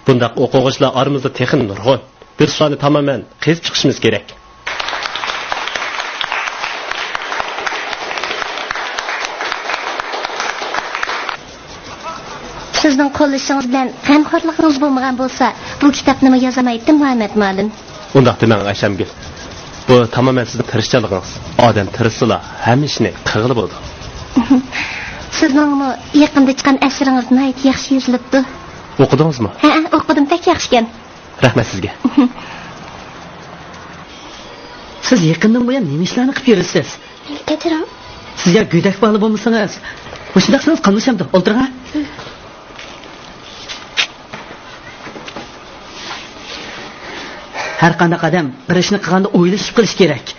بۇنداق ئوقۇغۇچىلار ئارىمىزدا تېخىمۇ نۇرغۇن. بىز شۇلارنى تامامەن قېزىپ چىقىشىمىز كېرەك. سىزنىڭ قوللىشىڭىز بىلەن غەمخورلۇقىڭىز بولمىغان بولسا، بۇ كىتابنىمۇ يازالمايتتىم، مۇھەممەد مۇئەللىم. ئۇنداق دېمەڭ، ئايشەمگۈل. بۇ تامامەن سىزنىڭ تىرىشچانلىقىڭىز. ئادەم تىرىشسىلا، ھەممە ئىشنى قىلغىلى بولىدۇ. سىزنىڭمۇ يېقىندا چىققان ئەسىرىڭىز ناھايىتى ياخشى يېزىلىپتۇ. ئوقۇدىڭىزمۇ؟ ھەئە، ئوقۇدۇم، بەك ياخشىكەن. رەھمەت سىزگە. سىز يېقىندىن بۇيان نېمە ئىشلارنى قىلىپ يۈرىسىز؟ مېنى كەچۈرۈڭ. سىز يا گۆدەك بالا بولمىسىڭىز، مۇشۇنداق قىلسىڭىز قاملىشامدۇ؟ ئولتۇرۇڭ ھە. ھەر قانداق ئادەم بىر ئىشنى قىلغاندا ئويلىشىپ قىلىشى كېرەك.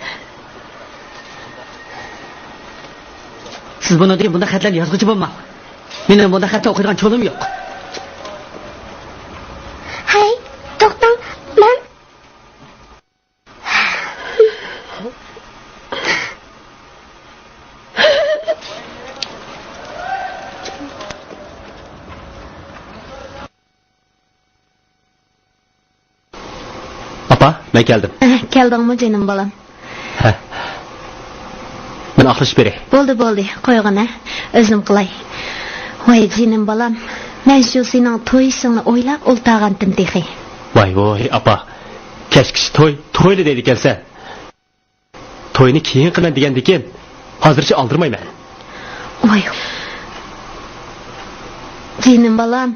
سىز بۇنىڭدىن كېيىن بۇنداق خەتلەرنى يازغۇچى بولماڭ. مېنىڭ بۇنداق خەتلەر ئوقۇيدىغان چولۇم يوق. ھەي، توختاڭ، مەن. ئاپا، مەن كەلدىم. ئەھ، كەلدىڭمۇ جېنىم بالام؟ ھە. مەن ئاخىرلىشىپ بېرەي. بولدى، بولدى، قويغىن ھە. ئۆزۈم قىلاي. ۋاي جېنىم بالام، مەن شۇ سېنىڭ توي ئىشىڭنى ئويلاپ ئولتۇرغانتىم تېخى. ۋاي ۋاي ئاپا، كەچكىچە توي، تويلا دەيدىكەنسەن. توينى كېيىن قىلىمەن دېگەندىكىن، ھازىرچە ئالدىرىمايمەن. ۋاي. جېنىم بالام،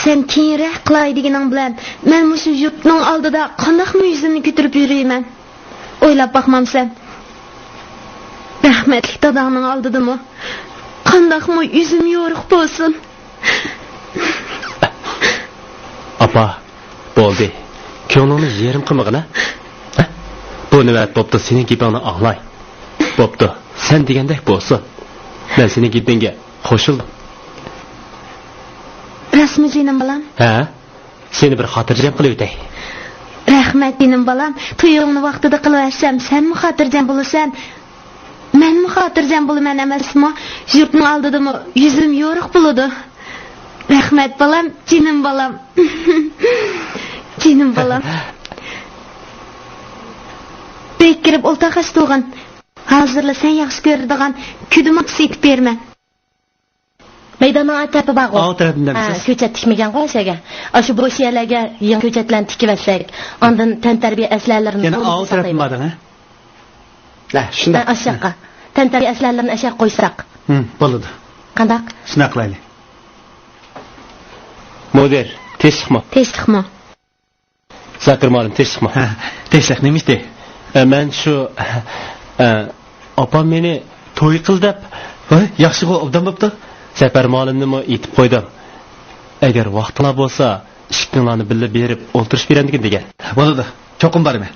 سەن كېيىنرەك قىلاي دېگىنىڭ بىلەن، مەن مۇشۇ يۇرتنىڭ ئالدىدا قانداقمۇ يۈزۈمنى كۆتۈرۈپ يۈرىمەن؟ ئويلاپ باقمامسەن؟ رەھمەتلىك داداڭنىڭ ئالدىدىمۇ قانداقمۇ يۈزۈم يورۇق بولسۇن؟ ئاپا، بولدى. كۆڭلۈڭنى يېرىم قىلمىغىن ھە. بۇ نۆۋەت بوپتۇ، سېنىڭ گېپىڭنى ئاڭلاي. بوپتۇ، سەن دېگەندەك بولسۇن. مەن سېنىڭ گېپىڭگە قوشۇلدۇم. راستمۇ جېنىم بالام؟ ھە. سېنى بىر خاتىرجەم قىلىۋېتەي. رەھمەت جېنىم بالام، تويۇڭنى ۋاقتىدا قىلىۋەرسەم سەنمۇ خاتىرجەم بولىسەن. مەنمۇ خاتىرجەم بولىمەن ئەمەسمۇ؟ يۇرتنىڭ ئالدىدىمۇ يۈزۈم يورۇق بولىدۇ. رەھمەت بالام، جېنىم بالام. جېنىم بالام. ئۆيگە كىرىپ ئولتۇرغاچ تۇرغىن. ھازىرلا سەن ياخشى كۆرىدىغان كۈدە ماكىسى ئېتىپ بېرىمەن. مەيداننىڭ ئارقا تەرىپى بارغۇ؟ ئاۋۇ تەرەپنى دەمسىز؟ ھە، كۆچەت تىكمىگەنغۇ ئاشۇ يەرگە. ئاشۇ بوش يەرلەرگە يېڭى كۆچەتلەرنى تىكىۋەتسەك، ئاندىن تەنتەربىيە ئەسلىھەلىرىنى يەنە ئاۋۇ تەرەپنى بارغۇ ھە؟ ھە، شۇنداق. ھە، ئاشۇ ياققا. تەنتەربىيە ئەسلىھەلىرىنى ئاشۇ يەرگە قويساق. ھىم، بولىدۇ. قانداق؟ شۇنداق قىلايلى. مۇدىر، تىنچلىقمۇ؟ تىنچلىقمۇ؟ زاكىر مۇئەللىم، تىنچلىقمۇ؟ ھە، تىنچلىق، نېمە ئىش؟ ئە، مەن شۇ، ئە، ئاپام مېنى توي قىل دەپ. ۋاي، ياخشىغۇ، ئوبدان بوپتۇ. زەپەر مۇئەللىمنىمۇ ئېيتىپ قويدۇم. ئەگەر ۋاقتىڭلار بولسا، ئىككىڭلارنى بىللە بېرىپ ئولتۇرۇشۇپ بېرەمدىكىن دېگەن. بولىدۇ، چوقۇم بارىمەن.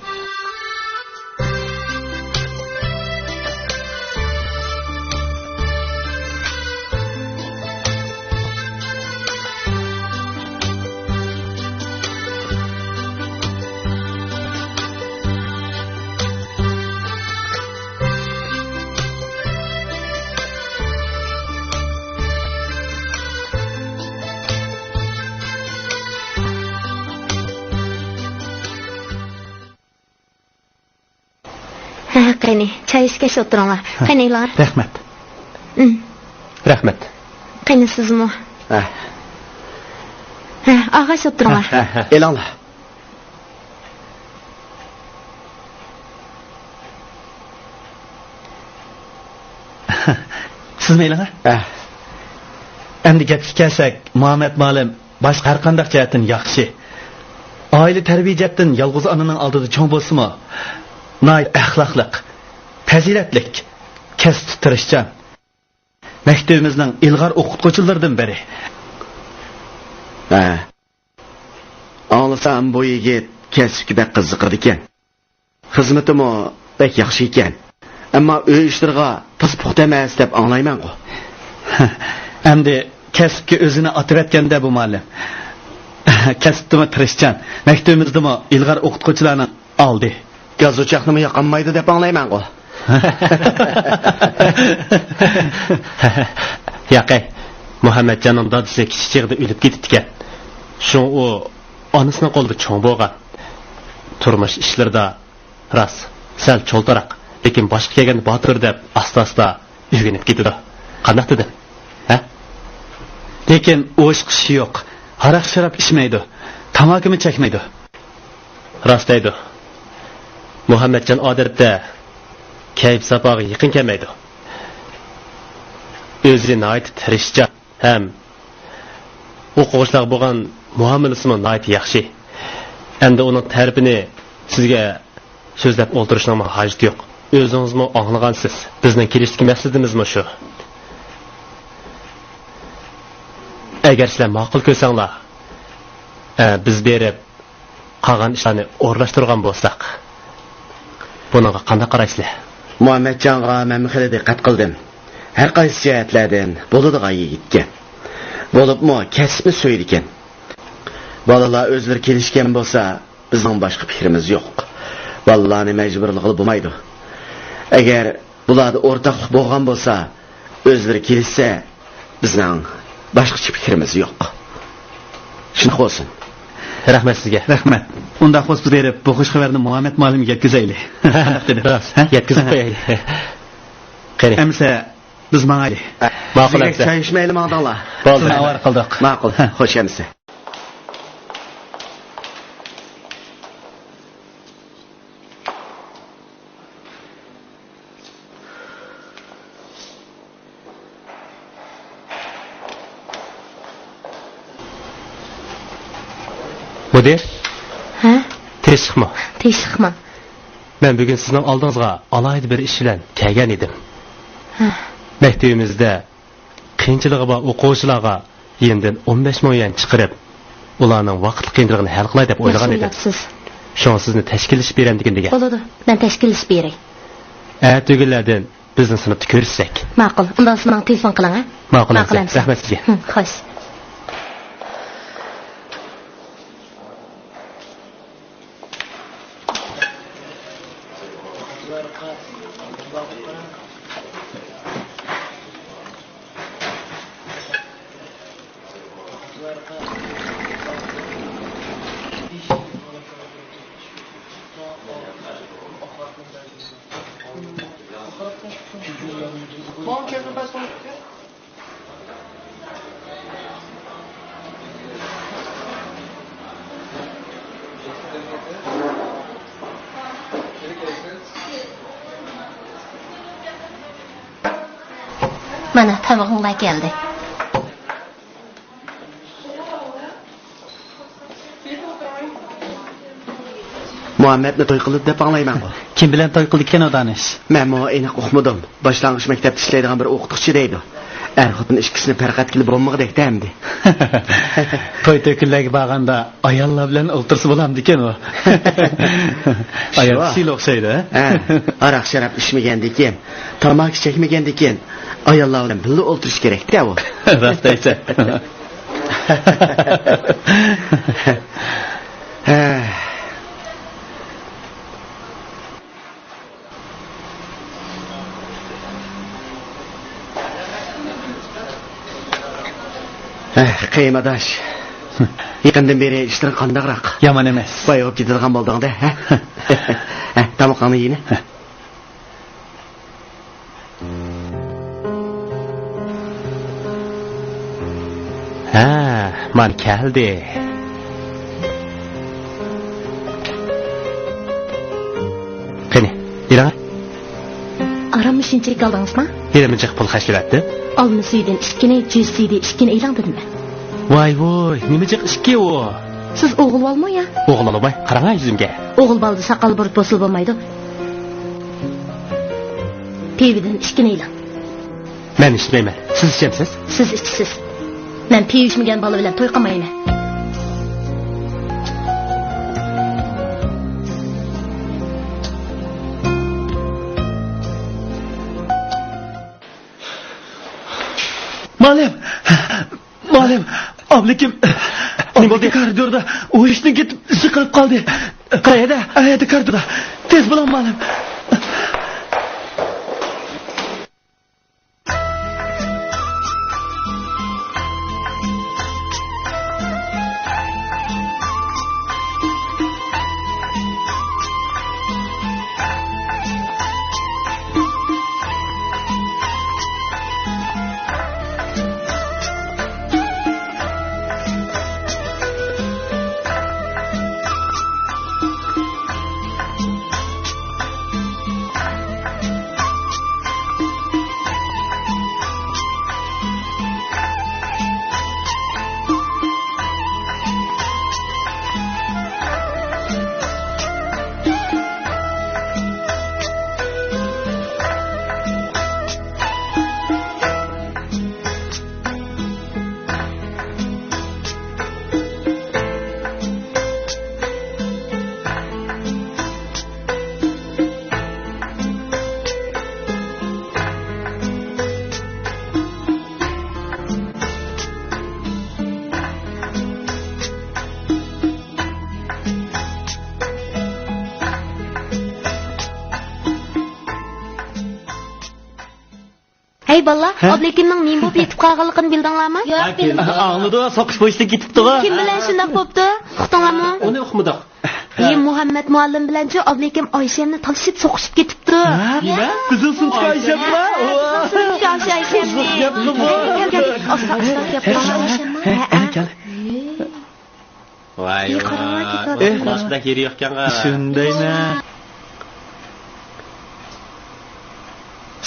ھە، قېنى، چاي ئىچكەچ ئولتۇرۇڭلار. ھە. قېنى، ئېلىڭلار. رەھمەت. ئىم. رەھمەت. قېنى، سىزمۇ. ھە. ھە، ئالغاچ ئولتۇرۇڭلار. ھە، ھە، ھە. ئېلىڭلار. سىزمۇ ئېلىڭلار. ھە. ئەمدى گەپكە كەلسەك، مۇھەممەد مۇئەللىم باشقا ھەر قانداق جەھەتتىن ياخشى. ئائىلە تەربىيە جەھەتتىن يالغۇز ئانىنىڭ ئالدىدا چوڭ بولسىمۇ، ناھايىتى ئەخلاقلىق، پەزىلەتلىك، كەسىپتە تىرىشچان. مەكتىپىمىزنىڭ ئىلغار ئوقۇتقۇچىلىرىدىن بىرى. ھە. ئاڭلا ئاڭلىسام، بۇ يىگىت كەسىپكە بەك قىزىقىدىكەن. خىزمىتىمۇ بەك ياخشى ئىكەن. ئەمما ئۆي ئىشلىرىغا تازا پۇختا ئەمەس دەپ ئاڭلايمەنغۇ. ئەمدى كەسىپكە ئۆزىنى ئاتىۋەتكەندە بۇ مۇئەللىم. كەسىپتىمۇ تىرىشچان، مەكتىۋىمىزدىمۇ ئىلغار ئوقۇتقۇچىلارنىڭ ئالدى. گاز ئوچاقنىمۇ ياقالمايدۇ دەپ ئاڭلايمەنغۇ. ياقەي، مۇھەممەتجاننىڭ دادىسى كىچىك چېغىدا ئۆلۈپ كېتىپتىكەن. شۇڭا ئۇ ئانىسىنىڭ قولىدا چوڭ بولغان. تۇرمۇش ئىشلىرىدا راست، سەل چولتىراق، لېكىن باشقا كەلگەندە باتۇر دەپ ئاستا-ئاستا ئۆگىنىپ كېتىدۇ. قانداق دېدىم؟ ھە؟ لېكىن ئۇ ئىشقا ئىشى يوق. ھاراق-شاراب ئىچمەيدۇ. تاماكىمۇ چەكمەيدۇ. راست دەيدۇ. مۇھەممەتجان ئادەتتە كەيپ-ساپاغا يېقىن كەلمەيدۇ. ئۆزى ناھايىتى تىرىشچان ھەم ئوقۇغۇچىلارغا بولغان مۇئامىلىسىمۇ ناھايىتى ياخشى. ئەمدى ئۇنىڭ تەرىپىنى سىزگە سۆزلەپ ئولتۇرۇشنىڭمۇ ھاجىتى يوق. ئۆزىڭىزمۇ ئاڭلىغانسىز، بىزنىڭ كېلىشتىكى مەقسىتىمىزمۇ شۇ. ئەگەر سىلەر ماقۇل كۆرسەڭلار، ئە، بىز بېرىپ قالغان ئىشلارنى ئورۇنلاشتۇرغان بولساق، بۇنىڭغا قانداق قارايسىلەر؟ مۇھەممەتجانغا مەنمۇ خېلى دىققەت قىلدىم. ھەر قايسى جەھەتلەردىن بولىدىغان يىگىتكەن. بولۇپمۇ كەسىپنى سۆيىدىكەن. بالىلار ئۆزلىرى كېلىشكەن بولسا، بىزنىڭ باشقا پىكرىمىز يوق. بالىلارنى مەجبۇرلىغىلى بولمايدۇ. ئەگەر بۇلاردا ئورتاقلىق بولغان بولسا، ئۆزلىرى كېلىشسە، بىزنىڭ باشقىچە پىكرىمىز يوق. شۇنداق بولسۇن. رەھمەت سىزگە. رەھمەت. ئۇنداق بولسا بىز بېرىپ بۇ خۇش خەۋەرنى مۇھەممەت مۇئەللىمگە يەتكۈزەيلى. قانداق دېدى؟ راست، ھە؟ يەتكۈزۈپ قويايلى. قېنى. ئەمىسە بىز ماڭايلى. ماقۇل ئەمىسە. چاي ئىچمەيلى ماڭدىڭلار. بولدى. سىزنى ئاۋارە قىلدۇق. ماقۇل. ھە. خوش ئەمىسە. مۇدىر. ھە؟ تىنچلىقمۇ؟ تىنچلىقمۇ؟ مەن بۈگۈن سىزنىڭ ئالدىڭىزغا ئالاھىدە بىر ئىش بىلەن كەلگەن ئىدىم. ھە. مەكتىۋىمىزدە قىيىنچىلىقى بار ئوقۇغۇچىلارغا يېنىمدىن ئون بەش مىڭ يۈەن چىقىرىپ، ئۇلارنىڭ ۋاقىتلىق قىيىنچىلىقىنى ھەل قىلاي دەپ ئويلىغان ئىدىم. ياخشى ئويلاپسىز. شۇڭا سىزنى تەشكىللىشىپ بېرەمدىكىن دېگەن. بولىدۇ، مەن تەشكىللىشىپ بېرەي. ئەتىگۈنلەردىن بىزنىڭ سىنىپتا كۆرۈشسەك. ماقۇل، ئۇنداق سىز ماڭا تېلېفون قىلىڭ، ھە؟ ماقۇل ئەمىسە. رەھمەت سىزگە. ھە، خوش. مانا، تامىقىڭلار كەلدى. مۇھەممەدنى توي قىلدى دەپ ئاڭلايمەنغۇ؟ كىم بىلەن توي قىلدىكىن ئۇ دانىش؟ مەنمۇ ئېنىق ئۇقمىدىم. باشلانغۇچ مەكتەپتە ئىشلەيدىغان بىر ئوقۇتقۇچى دەيدۇ. ئەر-خوتۇن ئىككىسىنى پەرق ئەتكىلى بولمىغۇدەك-تە ئەمدى. توي-تۆكۈنلەرگە بارغاندا ئاياللار بىلەن ئولتۇرسا بولامدىكىن ئۇ. ئايال كىشىگە ئوخشايدۇ، ھە؟ ھە، ھاراق-شاراب ئىچمىگەندىكىن، تاماكا چەكمىگەندىكىن، ئاياللار بىلەن بىللە ئولتۇرۇش كېرەكتە ئۇ. راست دەيسەن. ھە. ھە، قېيۇم ئاداش. يېقىندىن بېرى ئىشلىرىڭ قانداقراق؟ يامان ئەمەس. باي بولۇپ كېتىدىغان بولدۇڭ-دە، ھە؟ ھە، تامىقىڭنى يېگىنە. ھە، مانا كەلدى. قېنى، ئېلىڭ. ئاراممۇ شۇنچىلىك ئالدىڭىزما؟ ھېلىمۇ جىق پۇل خەجلىۋەتتىم. ئالما سۈيىدىن ئىككىنى، جۈز سۈيىدىن ئىككىنى ئېلىڭ دېدىم مەن. ۋاي ۋۇي، نېمە جىق ئىككى ئۇ؟ سىز ئوغۇل بالىمۇ يا؟ ئوغۇل بالا باي، قاراڭا يۈزۈمگە. ئوغۇل بالىدا ساقال بۇرۇت بولسىلا بولمايدۇ. پىۋىدىن ئىككىنى ئېلىڭ. مەن ئىچمەيمەن. سىز ئىچەمسىز؟ سىز ئىچىسىز. مەن پىۋا ئىچمىگەن بالا بىلەن توي قىلمايمەن. مۇئەللىم! مۇئەللىم! ئابلىكىم! نېمە بولدى؟ كارىدوردا ھوشىدىن كېتىپ سىقىلىپ قالدى. قەيەردە؟ ئەيەردە كارىدوردا. تېز بولۇڭ، مۇئەللىم! ھەي بالىلار، ھە؟ ئابلىكىمنىڭ نېمە بولۇپ يېتىپ قالغانلىقىنى بىلدىڭلارمۇ؟ ياق، بىلمىدىم. ئاڭلىدىڭ، سوقۇش بويىچىدىن كېتىپتىغۇ. كىم بىلەن شۇنداق بوپتۇ؟ ئۇقتۇڭلارمۇ؟ ئۇنى ئۇقمىدۇق. ئى، مۇھەممەد مۇئەللىم بىلەنچۇ ئابلىكىم ئايشەمنى تالىشىپ سوقۇشۇپ كېتىپتۇ. ھە؟ نېمە؟ بىزنىڭ سىنىپتىكى ئايشەممۇ؟ بىزنىڭ سىنىپتىكى ئايشەمنى. قىزىق گەپقۇ بۇ. كەل، كەل، كەل. ئاستا، ئاستا گەپ قىلىڭ. ھە، ھە، كەل. ۋاي، ئى، قاراڭلار، ۋاي. كېتىۋاتىدۇ. ئۇنداقتا يېرى يوقكەنغا. شۇندايمۇ؟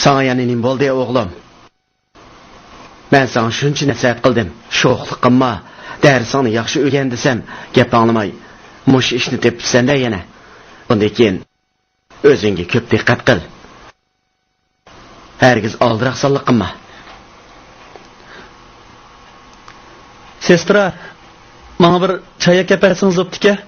ساڭا يەنە نېمە بولدى، ئوغلۇم؟ مەن ساڭا شۇنچە نەسىھەت قىلدىم، شوخلۇق قىلما، دەرسىڭنى ياخشى ئۆگەن دېسەم، گەپ ئاڭلىماي، مۇشۇ ئىشنى تېپىپسەن-دە يەنە. بۇندىن كېيىن ئۆزۈڭگە كۆپ دىققەت قىل. ھەرگىز ئالدىراقسانلىق قىلما. سېسترا، ماڭا بىر چاي ئەكەپ بەرسىڭىز بوپتىكەن.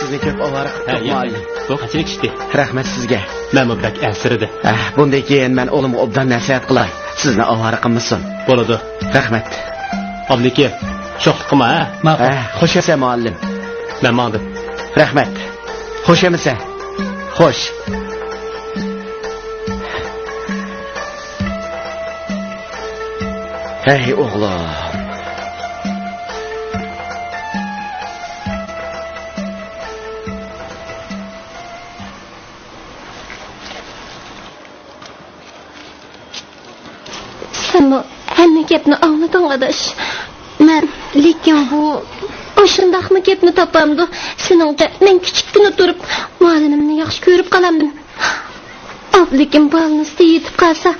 سىزنى كۆپ ئاۋارە قىپتۇق، مۇئەللىم. بۇ قاچىلىك ئىشتى. رەھمەت سىزگە. مەنمۇ بەك ئەنسىرىدىم. ئەھ، بۇندىن كېيىن مەن ئۇلىمغا ئوبدان نەسىھەت قىلاي. سىزنى ئاۋارە قىلمىسۇن. بولىدۇ. رەھمەت. ئابلىكىم، شوخلۇق قىلما، ھە؟ ماقۇل. ھە، خوش ئەمىسە، مۇئەللىم. مەن ماڭدىم. رەھمەت. خوش ئەمىسە. خوش. ھەي، ئوغلۇم. سەنمۇ ھەممە گەپنى ئاڭلىدىڭ، ئاداش. مەن، لېكىن بۇ. ئاشۇنداقمۇ گەپنى تاپامدۇ؟ سېنىڭچە مەن كىچىككىنە تۇرۇپ مۇئەللىمىمنى ياخشى كۆرۈپ قالامدىم؟ ئابلىكىم بالنىستتا يېتىپ قالسا،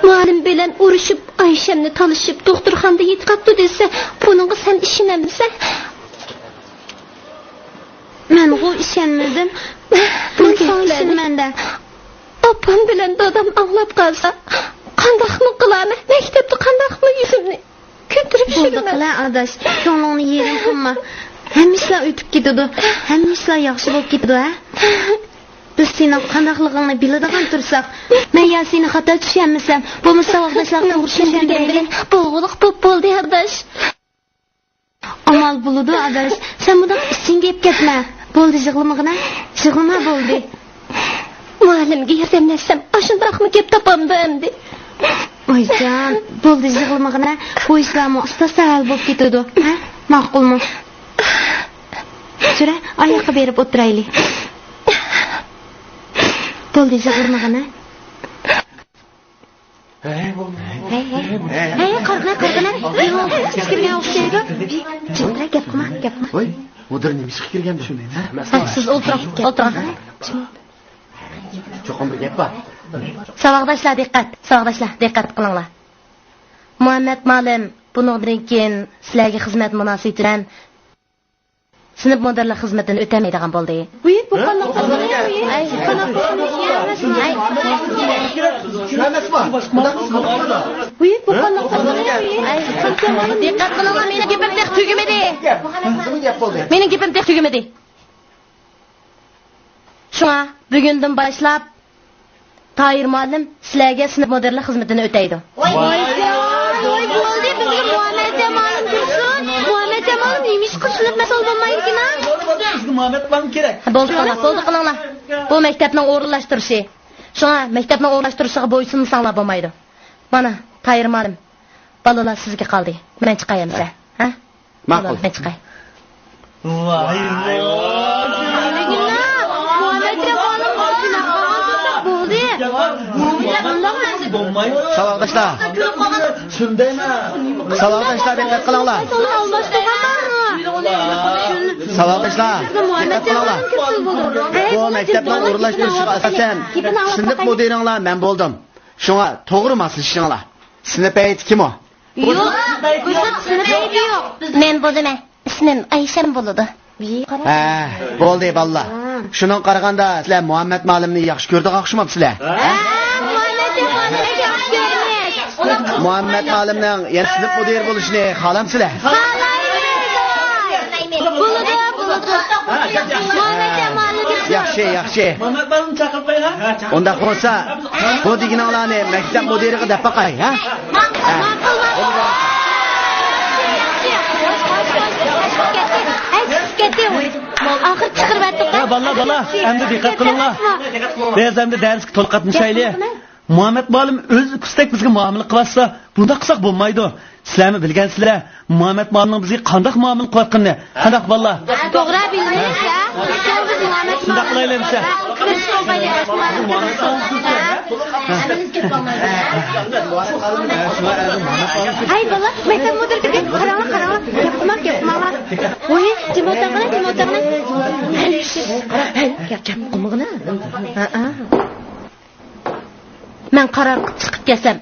مۇئەللىم بىلەن ئۇرۇشۇپ، ئايشەمنى تالىشىپ، دوختۇرخانىدا يېتىۋاپتۇ دېسە، بۇنىڭغا سەن ئىشىنەمسەن؟ مەنغۇ ئىشەنمىدىم. بۇ مەن كېلىپ ساڭا ئىشىنىمەن-دە. ئاپام بىلەن دادام ئاڭلاپ قالسا، قانداقمۇ قىلارمەن؟ مەكتەپتە قانداقمۇ يۈزۈمنى كۆتۈرۈپ بولدى يۈرىمەن؟ قىلە، ئاداش، كۆڭلۈڭنى يېرىم قىلما. ھەممە ئىشلار ئۆتۈپ كېتىدۇ. ھەممە ئىشلار ياخشى بولۇپ كېتىدۇ، ھە؟ بىز سېنىڭ قانداقلىقىڭنى بىلىدىغان تۇرساق. مەن يا سېنى خاتا چۈشەنمىسەم، بولمىسا ساۋاقداشلارنىڭ چۈشەندۈرگەندىن بولغۇلۇق بوپ بولدى، ئاداش. ئامال بولىدۇ، ئاداش. سەن مۇنداق ئىچىڭگە يەپ كەتمە. بولدى، يىغلىمىغىنە. يىغلىما، بولدى. مۇئەللىمگە ياردەملەشسەم، ئاشۇنداقمۇ گەپ تاپامدۇ ئەمدى؟ ۋايجان، بولدى، يىغلىمىغىنە. بۇ ئىشلارمۇ ئاستا-ئاستا ھەل بولۇپ كېتىدۇ. ھە؟ ماقۇلمۇ؟ يۈرە، ئاياققا بېرىپ ئولتۇرايلى. بولدى، يىغلىمىغىنە. ھەي، ھەي، ھەي، قارىغىنا، قارىغىنا. يېڭى ئوقۇتقۇچى كىرگەن ئوخشايدۇ. جىمدىراق گەپ قىلما، گەپ قىلما. ۋاي، مۇدىر نېمە ئىشقا كىرگەندۇ؟ ھە، سىز ئولتۇرۇڭ، ئولتۇرۇڭ. چوقۇم بىر گەپ بار. ساۋاقداشلار دىققەت، ساۋاقداشلار دىققەت قىلىڭلار. مۇھەممەد مۇئەللىم بۇنىڭدىن كېيىن سىلەرگە خىزمەت مۇناسىۋىتى بىلەن سىنىپ مۇدىرلىق خىزمىتىنى ئۆتەلمەيدىغان بولدى. ۋۇي، بۇ قانداق تەلىپىڭ؟ ۋۇي، بۇ قانداق تەلىپىڭ؟ دىققەت قىلىڭلار، مېنىڭ گېپىم تېخى تۈگىمىدى. مېنىڭ گېپىم تېخى تۈگىمىدى. شۇڭا بۈگۈندىن باشلاپ تاھىر مۇئەللىم سىلەرگە سىنىپ مۇدىرلىق خىزمىتىنى ئۆتەيدۇ. ۋاي، ۋاي، ۋاي، بولدى، بىزگە مۇھەممەد جامالىم تۇرسۇن. مۇھەممەد جامالىم نېمىشقا سىنىپ مەسئۇل بولمايدىكىنا؟ بولدى، بولدى، بىزگە مۇھەممەد مۇئەللىم كېرەك. بولدى، خالاس، بولدى، قىلىڭلار. بۇ مەكتەپنىڭ ئورۇنلاشتۇرۇشى. شۇڭا مەكتەپنىڭ ئورۇنلاشتۇرۇشىغا بويسۇنمىساڭلار بولمايدۇ. مانا، تاھىر مۇئەللىم، بالىلار سىزگە قالدى. مەن چىقاي ئەمىسە. ھە؟ ماقۇل. مەن چىقاي. ۋاي، ۋاي. بولدى. ساۋاقداشلار. ساۋاقداشلار، دىققەت قىلىڭلار. ساۋاقداشلار، دىققەت قىلىڭلار. بۇ مەكتەپنىڭ ئورۇنلاشتۇرۇشىغا ئاساسەن، سىنىپ مۇدىرىڭلار مەن بولدۇم. شۇڭا توغرا ماسلىشىڭلار. سىنىپ ھەيئىتى كىم ئۇ؟ يوق، بىزدە سىنىپ ھەيئىتى يوق. مەن بولىمەن. ئىسمىم ئايشەم بولىدۇ. ھە، بولدى، بالىلار. شۇنىڭغا قارىغاندا، سىلەر مۇھەممەد مۇئەللىمنى ياخشى كۆرىدىغان ئوخشىمامسىلەر؟ ھە، مۇھەممەد مۇئەللىمنى ياخشى كۆرىمىز. مۇھەممەد مۇئەللىمنىڭ يەنە سىنىپ مۇدىرى بولۇشىنى خالامسىلەر؟ خالايمىز. بولىدۇ، بولىدۇ. مۇھەممەد مۇئەللىم. ياخشى، ياخشى. مۇھەممەد مۇئەللىمنى چاقىرىپ قويۇڭ، ھە؟ ئۇنداق بولسا، بۇ دېگىنىڭلارنى مەكتەپ مۇدىرىغا دەپ باقاي، ھە؟ ماقۇل، ماقۇل. ئاخىرى چىقىرىۋەتتۇق. ھە، بالىلار، بالىلار، ئەمدى دىققەت قىلىڭلار. بىز ئەمدى دەرسكە تولۇق قاتنىشايلى. مۇھەممەد مۇئەللىم ئۆز ئۇكىسىدەك بىزگە مۇئامىلە قىلىۋاتسا، بۇنداق قىلساق بولمايدۇ. سىلەرمۇ بىلگەنسىلەر، مۇھەممەد مۇئەللىمنىڭ بىزگە قانداق مۇئامىلە قىلىۋاتقىنىنى. قانداق، بالىلار؟ توغرا، بىلمەيمىز يا. شۇنداق قىلايلى ئەمىسە. ھەي، بالىلار، مەكتەپ مۇدىرى كىردى. قاراڭلار، قاراڭلار. گەپ قىلماڭ، گەپ قىلماڭلار. ۋوي، جىم ئولتۇرغىنە، جىم ئولتۇرغىنە. ھەي، گەپ قىلمىغىنە. ھە، ھە. مەن قارار قىلىپ چىقىپ كەتسەم،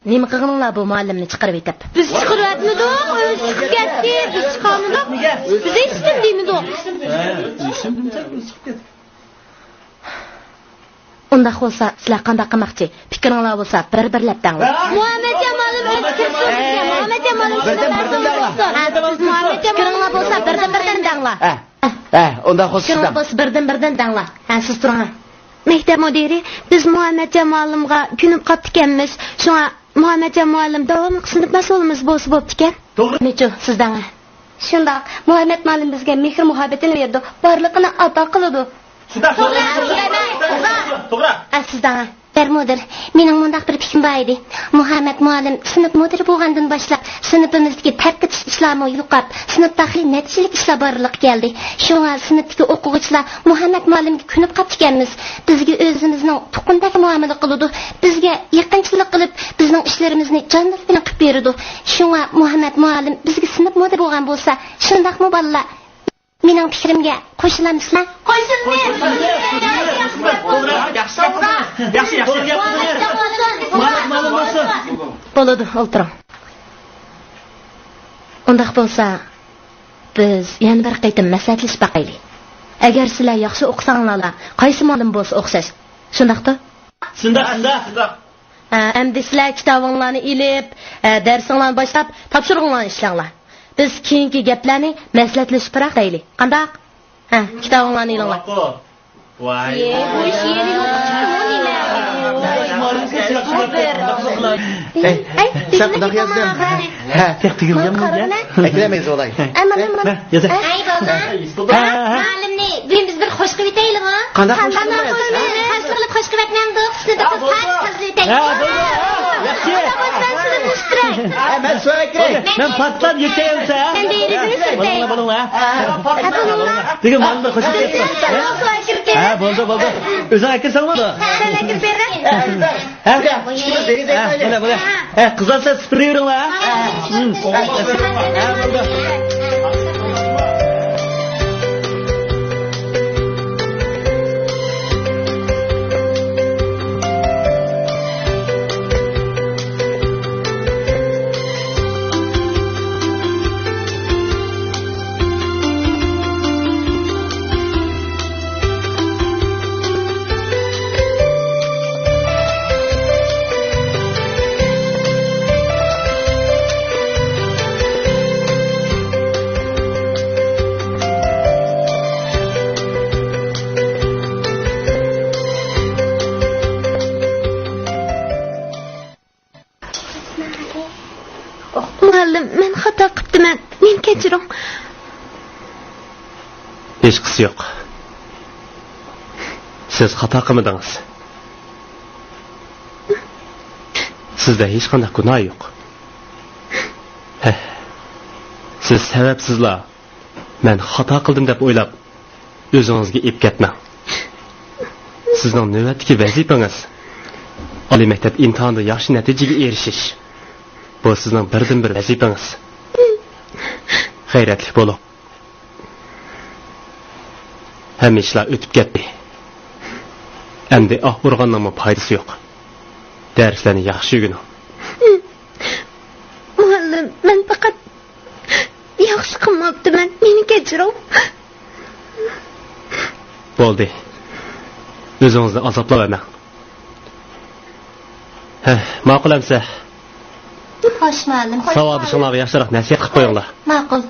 نېمە قىلغىنىڭلار بۇ مۇئەللىمنى چىقىرىۋېتىپ؟ بىز چىقىرىۋەتمىدۇق، ئۆزى چىقىپ كەتتى، بىز چىقارمىدۇق. بىز ھېچنېمە دېمىدۇق. ئۇنداق بولسا، سىلەر قانداق قىلماقچى؟ پىكرىڭلار بولسا، بىر-بىرلەپ دەڭلار. مۇھەممەتجان مۇئەللىم ئۆزى كىرسۇن بىزگە. مۇھەممەتجان مۇئەللىم بىردىن-بىردىن دەڭلار. ھە، پىكرىڭلار بولسا، بىردىن-بىردىن دەڭلار. ھە، ھە، ئۇنداق بولسا، پىكرىڭلار بولسا، بىردىن-بىردىن دەڭلار. ھە، سىز تۇرۇڭ. مەكتەپ مۇدىرى، بىز مۇھەممەتجان مۇئەللىمغا كۆنۈپ قاپتىكەنمىز. شۇڭا مۇھەممەتجان مۇئەللىم داۋاملىق سىنىپ مەسئۇلىمىز بولسا بوپتىكەن. توغرا. مىچۇ، سىز دەڭە. شۇنداق. مۇھەممەت مۇئەللىم بىزگە مېھىر-مۇھەببىتىنى بېرىدۇ، بارلىقىنى ئاتا قىلىدۇ. شۇنداق. توغرا، توغرا. توغرا. ئە، سىز دەڭە. بەر مۇدىر، مېنىڭ مۇنداق بىر پىكرىم بار ئىدى. مۇھەممەت مۇئەللىم سىنىپ مۇدىرى بولغاندىن باشلاپ، سىنىپىمىزدىكى تەرقىتىش ئىشلارمۇ يۇقاپ، سىنىپتا خېلى نەتىجىلىك ئىشلار بارلىققا كەلدى. شۇڭا سىنىپتىكى ئوقۇغۇچىلار مۇھەممەت مۇئەللىمگە كۆنۈپ قاپتىكەنمىز. بىزگە ئۆزىمىزنىڭ تۇغقىنىدەك مۇئامىلە قىلىدۇ. بىزگە يېقىنچىلىق قىلىپ، بىزنىڭ ئىشلىرىمىزنى جانلىرى بىلەن قىلىپ بېرىدۇ. شۇڭا مۇھەممەت مۇئەللىم بىزگە سىنىپ مۇدىرى بولغان بولسا، شۇنداقمۇ بالىلار؟ مېنىڭ پىكرىمگە قوشۇلامسىلەر؟ قوشۇلىمىز. ياخشى، ياخشى. بولىدۇ، ئولتۇرۇڭ. ئۇنداق بولسا، بىز يەنە بىر قېتىم مەسلىھەتلىشىپ باقايلى. ئەگەر سىلەر ياخشى ئوقۇساڭلارلا، قايسى مۇئەللىم بولسا ئوخشاش. شۇنداقتۇ؟ شۇنداق، شۇنداق. ھە، ئەمدى سىلەر كىتابىڭلارنى ئېلىپ، ھە، دەرسىڭلارنى باشلاپ، تاپشۇرۇقۇڭلارنى ئىشلەڭلار. بىز كېيىنكى گەپلەرنى مەسلىھەتلىشىپراق دەيلى. قانداق؟ ھە، كىتابىڭلارنى ئېلىڭلار. ۋاي. ئەي، سەن قانداق يازدىڭ؟ ھە. تېخى تۈگىمىگەنمۇ؟ ئەكىرەم يېزىۋالاي. ئەي، بالىلار. ھە، ھە، ھە. مۇئەللىمنى بۈگۈن بىز بىر خوش قىلىۋېتەيلىمۇ؟ قانداق خوش قىلىمىز؟ قانداق قىلىپ خوش قىلىۋەتمەمدۇق؟ سىنىپتا پاكىز قىلىۋېتەيلى. ھە، بولدى. ياخشى. ھە، مەن سۆرەپ كىرەي. مەن پاتلان يېتەي ئەمسە. سەن دېرىزىنى سۈرتەي. بولۇڭلار، بولۇڭلار. ھە، بولۇڭلار. بۈگۈن مانا بىر خوش قىلىپ. ھە، بولدى، بولدى. ئۆزۈڭ ئەكىرسەڭ بولىدۇ. سەن ئەكىرىپ بېرە. ھە؟ ھە، بولە، بولە. ھە، قىزلار سىلەر سۈپۈرۈۋېرىڭلار، ھە؟ ھە، بولدى. مېنى كەچۈرۈڭ. ھېچقىسى يوق. سىز خاتا قىلمىدىڭىز. سىزدە ھېچقانداق گۇناھ يوق. ھە. سىز سەۋەبسىزلا مەن خاتا قىلدىم دەپ ئويلاپ، ئۆزىڭىزگە ئېپ كەتمەڭ. سىزنىڭ نۆۋەتتىكى ۋەزىپىڭىز ئالىي مەكتەپ ئىمتىھانىدا ياخشى نەتىجىگە ئېرىشىش. بۇ سىزنىڭ بىردىنبىر ۋەزىپىڭىز. غەيرەتلىك بولۇڭ. ھەممە ئىشلار ئۆتۈپ كەتتى. ئەمدى ئاھ ئۇرغاننىڭمۇ پايدىسى يوق. دەرسلەرنى ياخشى ئۆگىنىڭ. مۇئەللىم، مەن پەقەت ياخشى قىلماپتىمەن، مېنى كەچۈرۈڭ. بولدى. ئۆزىڭىزنى ئازابلاۋەرمەڭ. ھە، ماقۇل ئەمسە. خوش، مۇئەللىم. ساۋاقدىشىڭلارغا ياخشىراق نەسىھەت قىلىپ قويۇڭلار. ماقۇل.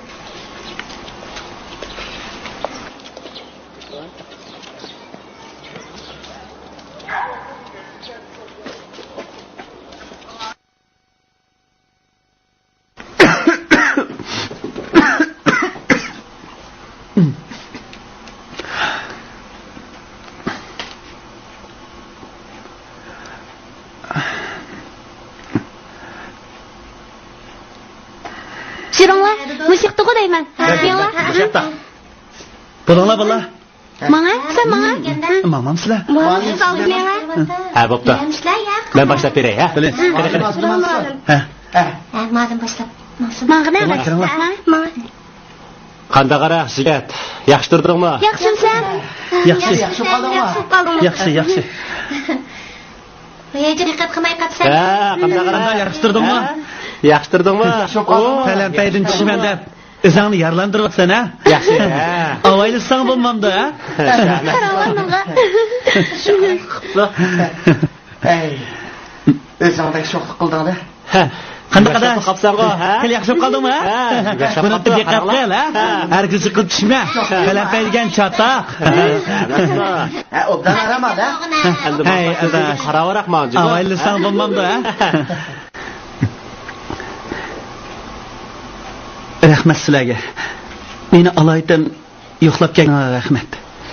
يۈرۈڭلار، مۇشۇ ياقتىغۇ دەيمەن. يۈرۈڭلار. مۇشۇ ياقتا. بولۇڭلار، بالىلار. ماڭا، سەن ماڭا. ماڭامسىلەر؟ ماڭا. ھە، بوپتۇ. مەن باشلاپ بېرەي، ھە؟ بولى. قېنى، قېنى. ھە. ھە، مۇئەللىم باشلاپ ماڭسۇن. ماڭغىنا. كىرىڭلار، كىرىڭلار. ھە، ماڭا. قانداق ئەخمەت، ياخشى تۇردۇڭمۇ؟ ياخشىمسەن؟ ياخشى. ياخشى بولۇپ قالدىڭمۇ؟ ياخشى بولۇپ قالدىڭمۇ؟ ياخشى، ياخشى. ھېچ دىققەت قىلماي قاپسەن. ھە، قانداق ئەخمەت؟ ياخشى تۇردۇڭمۇ؟ ھە؟ ياخشى تۇردۇڭمۇ؟ ئوۋ. پەلەمپەيدىن چۈشىمەن دەپ. ئۆزۈڭنى يارىلاندۇرۇۋاتىسەن، ھە؟ ياخشى، ھە. ئاۋايلىساڭ بولمامدۇ، ھە؟ قاراۋاننىڭغا. ھەي، ئۆزۈڭدەك شوخلۇق قىلدىڭ-دە. ھە. قانداق ئاداش؟ قاپساڭغۇ، ھە؟ خېلى ياخشى بولۇپ قالدىڭمۇ، ھە؟ ھە، ياخشى بولۇپ بۇنى قاپتۇ، دىققەت قىل، ھە؟ ھە. ھەرگىز يىقىلىپ چۈشمە. پەلەمپەي دېگەن چاتاق. ھە. ھە، ئوبدان ئارام ئال، ھە؟ ھەي، ئاداش. قاراۋاراق ماڭجىغۇ. ئاۋايلىساڭ بولمامدۇ، ھە؟ رەھمەت سىلەرگە. مېنى ئالايىتەن يوقلاپ كەلگىنىڭلارغا رەھمەت.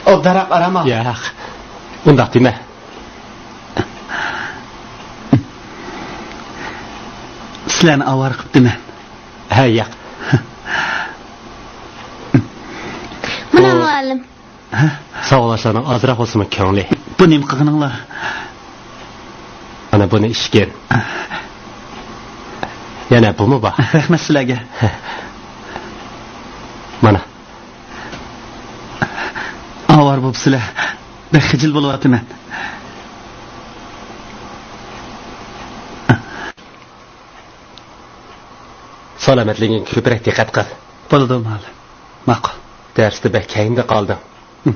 ئوبدانراق ئارام ئال. ياق، ئۇنداق دېمە. سىلەرنى ئاۋارە قىپتىمەن. ھە، ياق. مانا بۇ مۇئەللىم. ھە؟ ساۋاقداشلارنىڭ ئازراق بولسىمۇ كۆڭلى. بۇ نېمە قىلغىنىڭلار؟ ئانا بۇنى ئىچكىن. يەنە بۇمۇ بار. رەھمەت سىلەرگە. مانا. ئاۋارە بوپسىلەر. بەك خىجىل بولۇۋاتىمەن. سالامەتلىكىڭگە كۆپرەك دىققەت قىل. بولىدۇ، مۇئەللىم. ماقۇل. دەرستە بەك كەينىدە قالدىڭ. ھىم.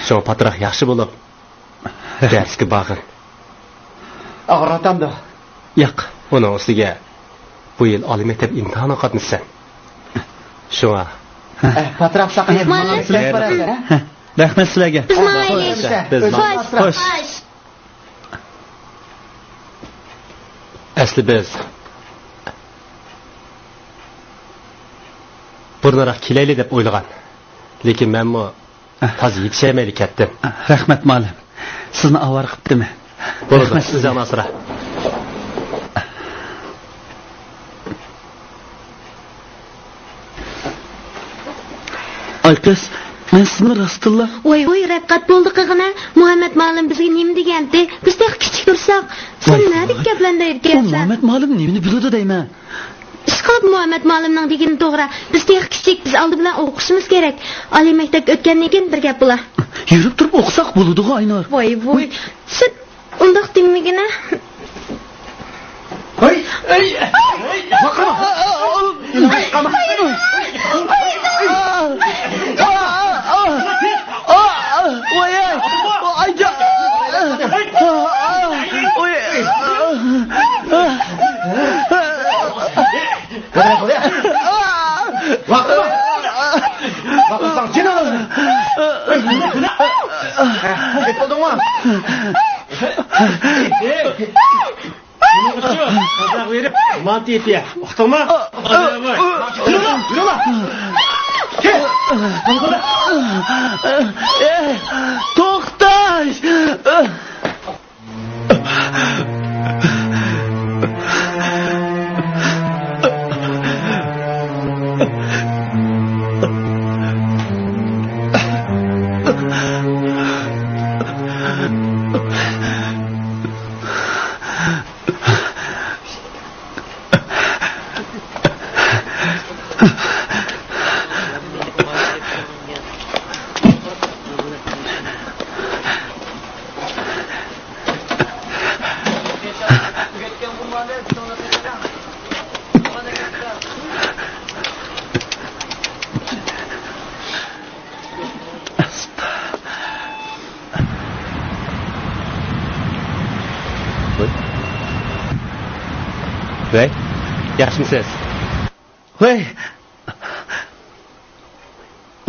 شۇڭا پاتراق ياخشى بولۇپ، دەرسكە بارغىن. ئاغرىۋاتامدۇ؟ ياق. ئۇنىڭ ئۈستىگە بۇ يىل ئالىي مەكتەپ ئىمتىھانىغا قاتنىشىسەن. شۇڭا. ھە. ئە، پاتراق ساقىيىپ، ماڭا سىلەر باراسىلەر، ھە؟ ھە. رەھمەت سىلەرگە. بىز ماڭايلى. بىز ماڭايلى. خوش. خوش. ئەسلى بىز بۇرۇنراق كېلەيلى دەپ ئويلىغان. لېكىن مەنمۇ تازا يېتىشەلمەيلا كەتتىم. رەھمەت، مۇئەللىم. سىزنى ئاۋارە قىپتىمەن. بولىدۇ، رەھمەت سىزگە. ئۆزۈڭنى ئاسرا. ئاي قىز، مەن سىزنى راستتىنلا. ۋاي، ۋاي، رەققەت بولدى قىلغىنە. مۇھەممەد مۇئەللىم بىزگە نېمە دېگەنتى؟ بىز تېخى كىچىك تۇرساق. سەن ۋاي، نەدىكى ۋاي. گەپلەرنى دەيدىكەنسەن؟ ئۇ مۇھەممەد مۇئەللىم نېمىنى بىلىدۇ دەيمەن؟ ئىشقىلىپ مۇھەممەد مۇئەللىمنىڭ دېگىنى توغرا. بىز تېخى كىچىك، بىز ئالدى بىلەن ئوقۇشىمىز كېرەك. ئالىي مەكتەپكە ئۆتكەندىن كېيىن بىر گەپ بولا. يۈرۈپ تۇرۇپ ئوقۇساق بولىدىغۇ، ئاينۇر. ۋاي، ۋاي. سەن ئۇنداق دېمىگىنە. ھەي! ھەي! ۋاقىرما! ۋاقىرما! ۋاقىرساڭ جېنىڭ ئالىمەن! بولدۇڭمۇ؟ بېرىپ مانتا يېپىيە. ئۇقتۇڭمۇ؟ يۈرۈڭلار، يۈرۈڭلار. توختاش! ۋەي، ياخشىمۇسىز؟ ۋەي،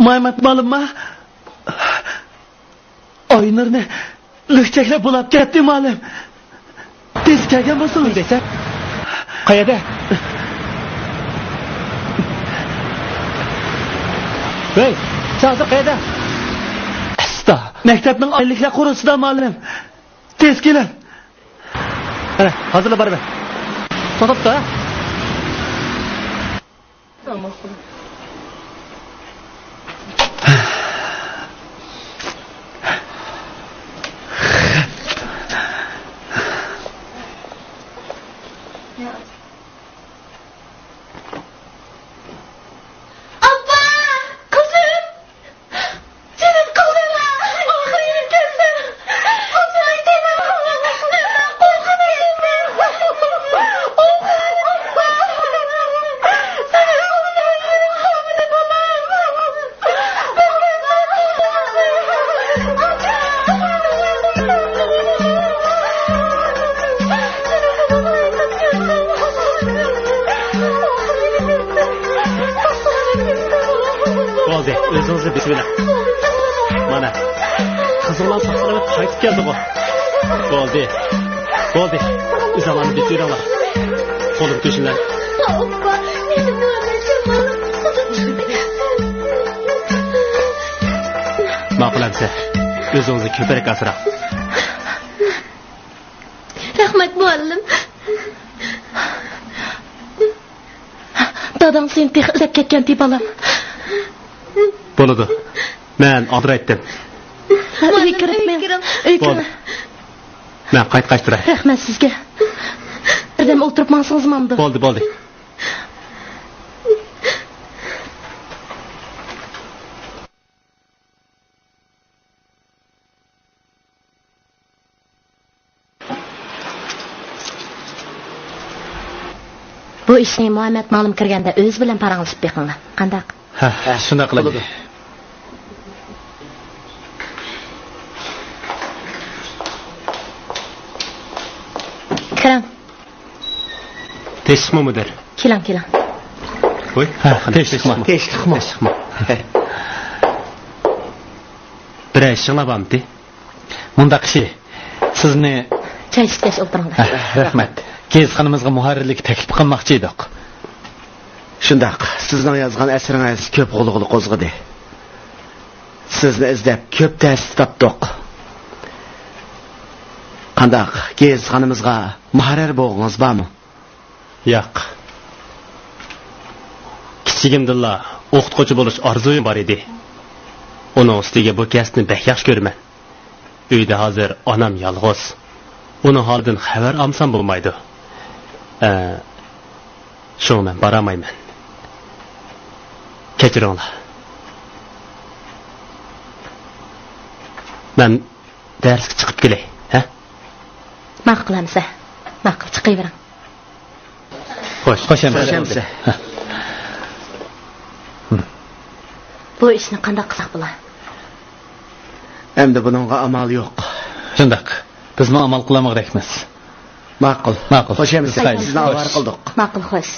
مايمات مالىمما؟ ئاينۇرنى لۈكچەكلەپ بولاپ كەتتى، مۇئەللىم. تېز كەلگەن بولسىڭىز. دېسە، قەيەردە؟ ھەي، سەن ھازىر قەيەردە؟ ئاستا. مەكتەپنىڭ ئايلىكلەر قورۇسىدا، مۇئەللىم. تېز كېلىڭ. قېنى، ھازىرلا بارىمەن. توختاپتۇ، ھە؟ ئاپا! قىزىم! جېنىم قىزىم! ئاخىرى يەتكەنسەن! بولدى، ئۆزىڭىزنى بېسىۋېلىڭ. مانا، قىزىڭلار ساق-سالامەت قايتىپ كەلدىغۇ. بولدى، بولدى، ئۆزۈڭلارنى بېسىۋېلىڭلار. قولۇم كۆشىلەر. ماقۇل ئەمسە، ئۆزىڭىزنى كۆپرەك ئاسراڭ. رەھمەت، مۇئەللىم. داداڭ سېنى تېخى ئىزدەپ كەتكەنتى، بالام. بولىدۇ. مەن ئالدىرايتتىم. ئۆيگە كىرىپ مېڭىڭ. ئۆيگە كىرىڭ. بولدى. مەن قايتقاچ تۇراي. رەھمەت سىزگە. بىردەم ئولتۇرۇپ ماڭسىڭىز ماندۇ. بولدى، بولدى. بۇ ئىشنى مۇھەممەت مالىم كىرگەندە ئۆزى بىلەن پاراڭلىشىپ بېقىڭلار. قانداق؟ ھە، شۇنداق قىلايلى. بولىدۇ. كىرىڭ. تىنچلىقمۇ، مۇدىر؟ كېلىڭ، كېلىڭ. ۋوي. ھە، تىنچلىقمۇ؟ تىنچلىقمۇ؟ تىنچلىقمۇ؟ بىرەر ئىشىڭلار بارمىدى؟ مۇنداق ئىشى، سىزنى. چاي ئىچكەچ ئولتۇرۇڭلار. ھە، رەھمەت. گېزىتخانىمىزغا مۇھەررىرلىككە تەكلىپ قىلماقچى ئىدۇق. شۇنداق، سىزنىڭ يازغان ئەسىرىڭىز كۆپ غۇلغۇلا قوزغىدى. سىزنى ئىزدەپ كۆپ تەستە تاپتۇق. قانداق، گېزىتخانىمىزغا مۇھەررىر بولغۇڭىز بارمۇ؟ ياق. كىچىكىمدىنلا ئوقۇتقۇچى بولۇش ئارزۇيۇم بار ئىدى. ئۇنىڭ ئۈستىگە بۇ كەسىپنى بەك ياخشى كۆرىمەن. ئۆيدە ھازىر ئانام يالغۇز. ئۇنىڭ ھالىدىن خەۋەر ئالمىسام بولمايدۇ. ئە، شۇڭا مەن بارالمايمەن. كەچۈرۈڭلار. مەن دەرسكە چىقىپ كېلەي، ھە؟ ماقۇل ئەمىسە. ماقۇل، چىقىۋېرىڭ. خوش. خوش ئەمىسە. خوش ئەمىسە. بۇ ئىشنى قانداق قىلساق بولا؟ ئەمدى بۇنىڭغا ئامال يوق. شۇنداق. بىزمۇ ئامال قىلالمىغۇدەكمىز. ماقۇل. ماقۇل. خوش ئەمىسە. سىزنى ئاۋارە قىلدۇق. ماقۇل، خوش.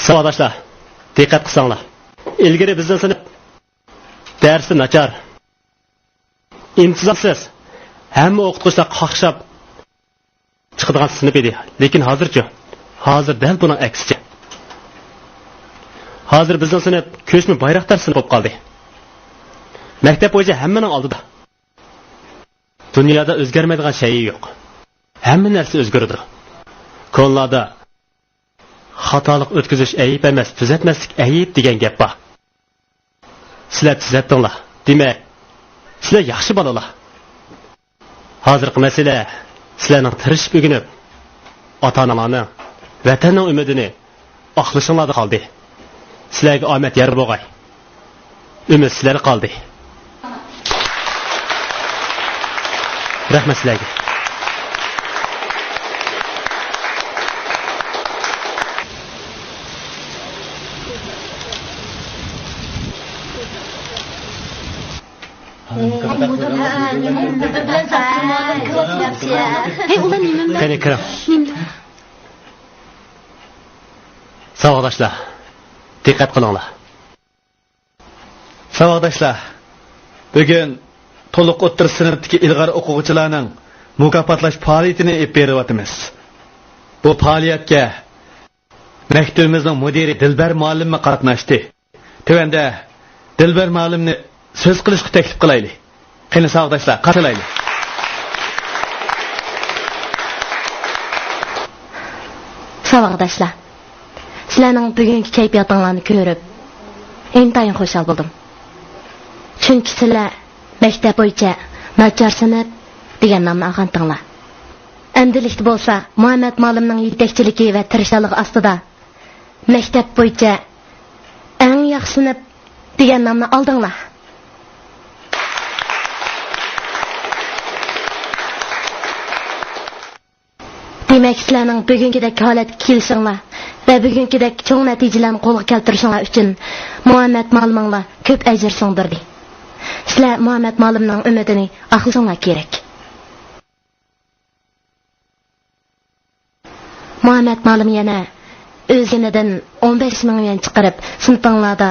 ساۋاقداشلار، دىققەت قىلساڭلار، ئىلگىرى بىزنىڭ سىنىپ دەرستە ناچار، ئىنتىزامسىز، ھەممە ئوقۇتقۇچىلار قاقشاپ چىقىدىغان سىنىپ ئىدى. لېكىن ھازىرچۇ؟ ھازىر دەل بۇنىڭ ئەكسىچە. ھازىر بىزنىڭ سىنىپ كۆچمە بايراقدار سىنىپ بولۇپ قالدى. مەكتەپ بويىچە ھەممىنىڭ ئالدىدا. دۇنيادا ئۆزگەرمەيدىغان شەيئى يوق. ھەممە نەرسە ئۆزگىرىدۇ. كونىلاردا «خاتالىق ئۆتكۈزۈش ئەيىب ئەمەس، تۈزەتمەسلىك ئەيىب» دېگەن گەپ بار. سىلەر تۈزەتتىڭلار. دېمەك، سىلەر ياخشى بالىلار. ھازىرقى مەسىلە سىلەرنىڭ تىرىشىپ ئۆگىنىپ، ئاتا-ئانىلارنىڭ، ۋەتەننىڭ ئۈمىدىنى ئاقلىشىڭلاردا قالدى. سىلەرگە ئامەت يار بولغاي. ئۈمىد سىلەردە قالدى. رەھمەت سىلەرگە. ھەي، ئۇلار نېمە؟ قېنى كىرىڭ. نېمە؟ ساۋاقداشلار، دىققەت قىلىڭلار. ساۋاقداشلار، بۈگۈن تولۇق ئوتتۇرا سىنىپتىكى ئىلغار ئوقۇغۇچىلارنىڭ مۇكاپاتلاش پائالىيىتىنى ئېلىپ بېرىۋاتىمىز. بۇ پائالىيەتكە مەكتىپىمىزنىڭ مۇدىرى دىلبەر مۇئەللىممۇ قاتناشتى. تۆۋەندە دىلبەر مۇئەللىمنى سۆز قىلىشقا تەكلىپ قىلايلى. قېنى ساۋاقداشلار، قارشى ئالايلى. ساۋاقداشلار، سىلەرنىڭ بۈگۈنكى كەيپىياتىڭلارنى كۆرۈپ، ئىنتايىن خۇشال بولدۇم. چۈنكى سىلەر مەكتەپ بويىچە ناچار سىنىپ دېگەن نامنى ئالغانتىڭلار. ئەمدىلىكتە بولسا مۇھەممەت مۇئەللىمنىڭ يېتەكچىلىكى ۋە تىرىشچانلىقى ئاستىدا مەكتەپ بويىچە ئەڭ ياخشى سىنىپ دېگەن نامنى ئالدىڭلار. دېمەك، سىلەرنىڭ بۈگۈنكىدەك ھالەتكە كېلىشىڭلار ۋە بۈگۈنكىدەك چوڭ نەتىجىلەرنى قولغا كەلتۈرۈشۈڭلار ئۈچۈن مۇھەممەت مۇئەللىمىڭلار كۆپ ئەجىر سىڭدۈردى. سىلەر مۇھەممەت مۇئەللىمنىڭ ئۈمىدىنى ئاقلىشىڭلار كېرەك. مۇھەممەت مۇئەللىم يەنە ئۆز يېنىدىن ئون بەش مىڭ يۈەن چىقىرىپ، سىنىپىڭلاردا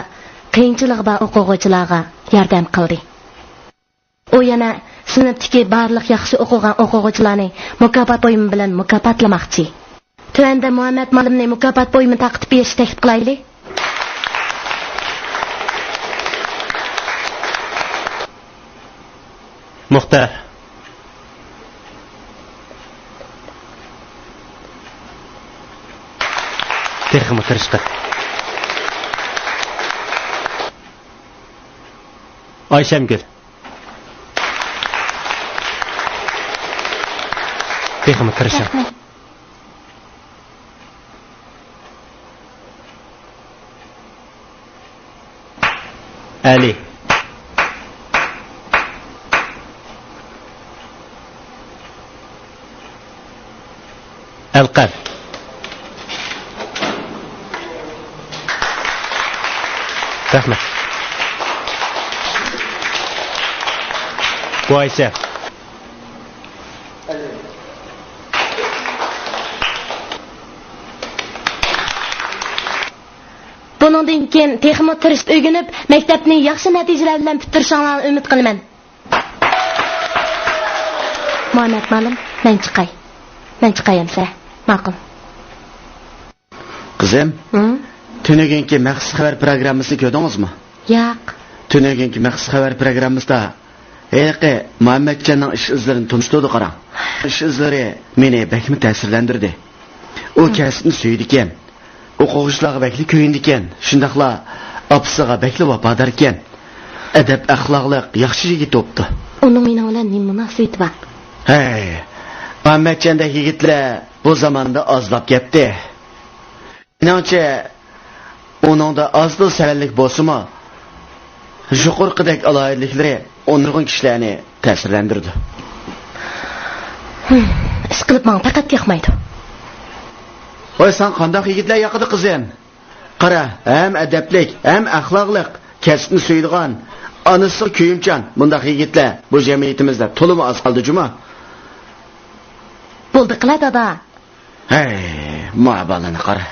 قىيىنچىلىقى بار ئوقۇغۇچىلارغا ياردەم قىلدى. ئۇ يەنە سىنىپتىكى بارلىق ياخشى ئوقۇغان ئوقۇغۇچىلارنى مۇكاپات بۇيۇمى بىلەن مۇكاپاتلىماقچى. تۆۋەندە مۇھەممەت مۇئەللىمنى مۇكاپات بۇيۇمى تارقىتىپ بېرىشنى تەكلىپ قىلايلى. مۇختەر. تېخىمۇ تىرىشقىن. ئايشەمگۈل. تېخىمۇ تىرىشىڭ. رەھمەت. ئەلى. ئەلقەم. رەھمەت. بۇ ئايشە. بۇنىڭدىن كېيىن تېخىمۇ تىرىشىپ ئۆگىنىپ، مەكتەپنى ياخشى نەتىجىلەر بىلەن پۈتتۈرۈشۈڭلارنى ئۈمىد قىلىمەن. مۇھەممەت مۇئەللىم، مەن چىقاي. مەن چىقاي ئەمسە. ماقۇل. قىزىم، ھە؟ تۈنۈگۈنكى مەخسۇس خەۋەر پىروگراممىسىنى كۆردىڭىزمۇ؟ ياق. تۈنۈگۈنكى مەخسۇس خەۋەر پىروگراممىسىدا ھېلىقى مۇھەممەتجاننىڭ ئىش ئىزلىرىنى تونۇشتۇردى، قاراڭ. ئىش ئىزلىرى مېنى بەكمۇ تەسىرلەندۈردى. ئۇ كەسىپنى سۆيىدىكەن. ئوقۇغۇچىلارغا بەكلا كۆيۈنىدىكەن، شۇنداقلا ئاپىسىغا بەكلا ۋاپاداركەن. ئەدەپ-ئەخلاقلىق، ياخشى يىگىت بوپتۇ. ئۇنىڭ مېنىڭ بىلەن نېمە مۇناسىۋىتى بار؟ ھەي، مۇھەممەتجاندەك يىگىتلەر بۇ زاماندا ئازلاپ كەتتى. مېنىڭچە، ئۇنىڭدا ئاز-تولا سەۋەنلىك بولسىمۇ، يۇقىرىقىدەك ئالاھىدىلىكلىرى نۇرغۇن كىشىلەرنى تەسىرلەندۈرىدۇ. ھىم، ئىشقىلىپ ماڭا پەقەت ياقمايدۇ. ۋاي، ساڭا قانداق يىگىتلەر ياقىدۇ، قىزىم؟ قارا، ھەم ئەدەپلىك، ھەم ئەخلاقلىق، كەسىپنى سۆيىدىغان، ئانىسىغا كۆيۈمچان، بۇنداق يىگىتلەر بۇ جەمئىيىتىمىزدە تولىمۇ ئاز قالدى جۇما. بولدى قىلە، دادا. ھەي، ماۋۇ بالىنى قارا.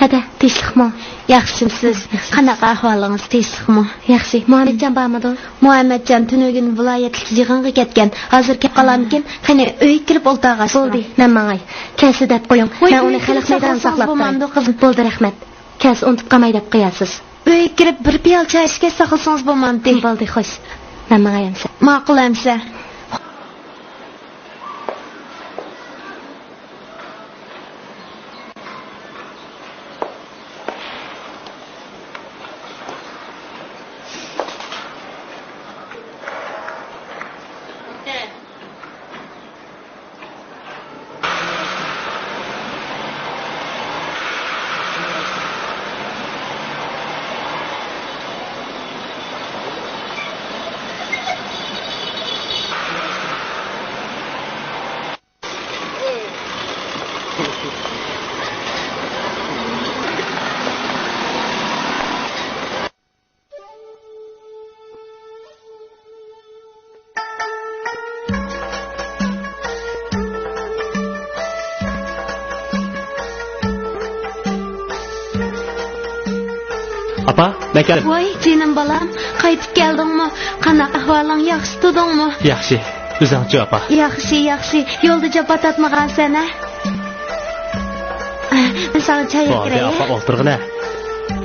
ھەدە، تىنچلىقمۇ؟ ياخشىمسىز؟ ياخشى. قانداق ئەھۋالىڭىز؟ تىنچلىقمۇ؟ ياخشى. مۇھەممەتجان بارمىدۇ؟ مۇھەممەتجان تۈنۈگۈن ۋىلايەتلىك يىغىنغا كەتكەن. ھازىر كەپ قالامىكىن؟ قېنى، ئۆيگە كىرىپ ئولتۇرغاچ. بولدى، مەن ماڭاي. كەلسە دەپ قويۇڭ. ۋاي، مەن ئۇنى ئۆيگە خەلق كىرىپ مەيدانىدا ساقلاپ تۇراي. بولمامدۇ، قىزىم؟ بولدى، رەھمەت. كەلسە ئۇنتۇپ قالماي دەپ قويارسىز. ئۆيگە كىرىپ بىر پىيالە چاي ئىچكەچ ساقلىسىڭىز بولمامتى؟ بولدى، خوش. مەن ماڭاي ئەمسە. ماقۇل ئەمسە. ئاپا، مەن كەلدىم. ۋاي، جېنىم بالام، قايتىپ كەلدىڭمۇ؟ قانداق ئەھۋالىڭ، ياخشى تۇردۇڭمۇ؟ ياخشى. ئۆزۈڭچۇ، ئاپا؟ ياخشى، ياخشى. يولدا جاپا تارتمىغانسەن، ھە؟ مەن ساڭا چاي بولدى، ئەكىرەي، ئاپا، ھە؟ ئولتۇرغىنە.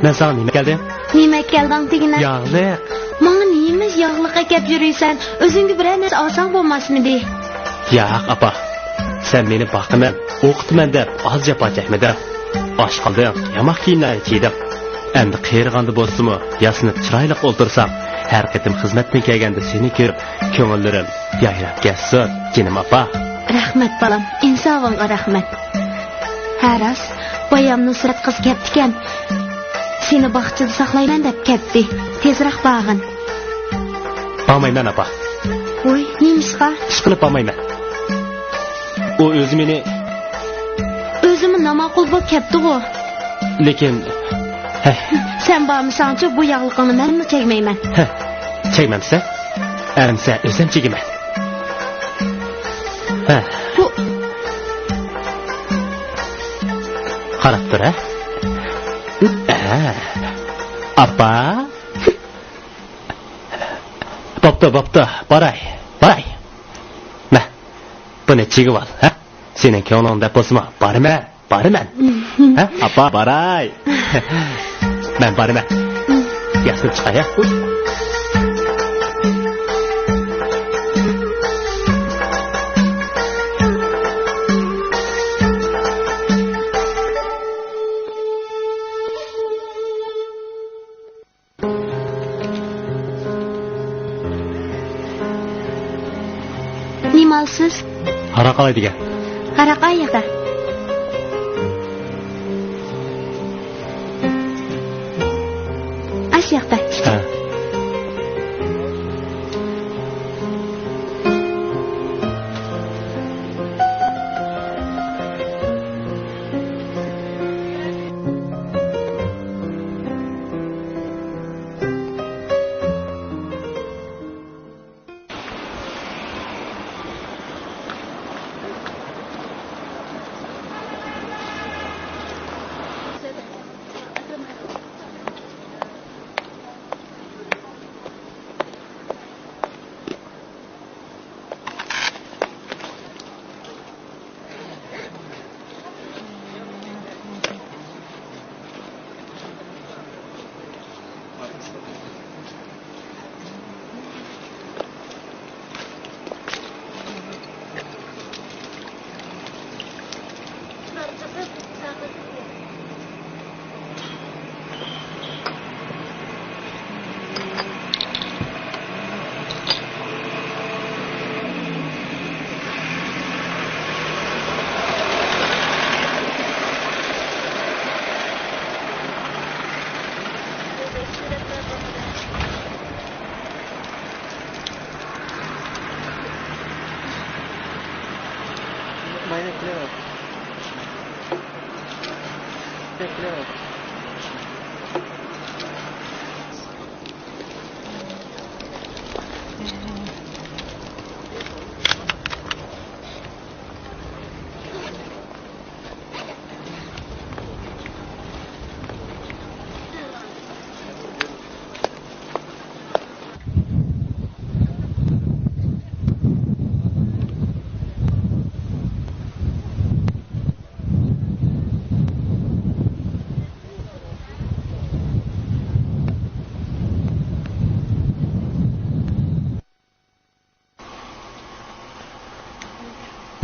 مەن ساڭا نېمە ئەكەلدىم؟ نېمە ئەكەلدىڭ دېگىنە؟ ياغلىق. ماڭا نېمە ياغلىق ئەكەپ يۈرۈيسەن؟ ئۆزۈڭگە بىرەر نەرسە ئالساڭ بولماسمىدى؟ ياق، ئاپا. سەن مېنى باقىمەن، ئوقۇتىمەن دەپ ئاز جاپا چەكمىدىڭ. ئاچ قالدىڭ، ياماق كىيىملەرنى كىيدىڭ. ئەمدى قېرىغاندا بولسىمۇ، ياسىنىپ چىرايلىق ئولتۇرساڭ، ھەر قېتىم خىزمەتتىن كەلگەندە سېنى كۆرۈپ، كۆڭۈللىرىم يايراپ كەتسۇن، جېنىم ئاپا. رەھمەت، بالام، ئىنسابىڭغا رەھمەت. ھە، راست، بايام نۇسرەت قىز كەپتىكەن. سېنى باغچىدا ساقلايمەن دەپ كەتتى. تېزراق بارغىن. بارمايمەن، ئاپا. ۋوي، نېمىشقا؟ ئىشقىلىپ بارمايمەن. ئۇ ئۆزى مېنى ئۆزىمۇ ناماقۇل بولۇپ كەپتىغۇ. لېكىن، ھەي. سەن بارمىساڭچۇ، بۇ ياغلىقىڭنى مەنمۇ چەكمەيمەن. ھە، چەكمەمسە؟ ئەمسە ئۆزۈم چېكىمەن. ھە. بۇ قاراپ تۇر، ھە؟ ھە. ئاپا. بوپتۇ، بوپتۇ، باراي، باراي. مە، بۇنى چىگىۋال، ھە؟ سېنىڭ كۆڭلۈڭ دەپ بولسىمۇ، بارىمەن، بارىمەن. ھە، ئاپا، باراي. مەن بارىمەن. ياسىنىپ چىقاي، ھە؟ نېمە ئالىسىز؟ ھاراق ئالاي دېگەن. ھاراق ئاياقتا. ئاشۇ ياقتا. ھە.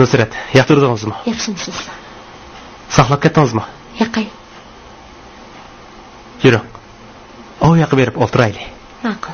نۇسرەت، ياتۇردىڭىزمۇ؟ ياخشىمۇسىز؟ ساقلاپ كەتتىڭىزمۇ؟ ياقاي. يۈرۈڭ. ئۇ ياققا بېرىپ ئولتۇرايلى. ماقۇل.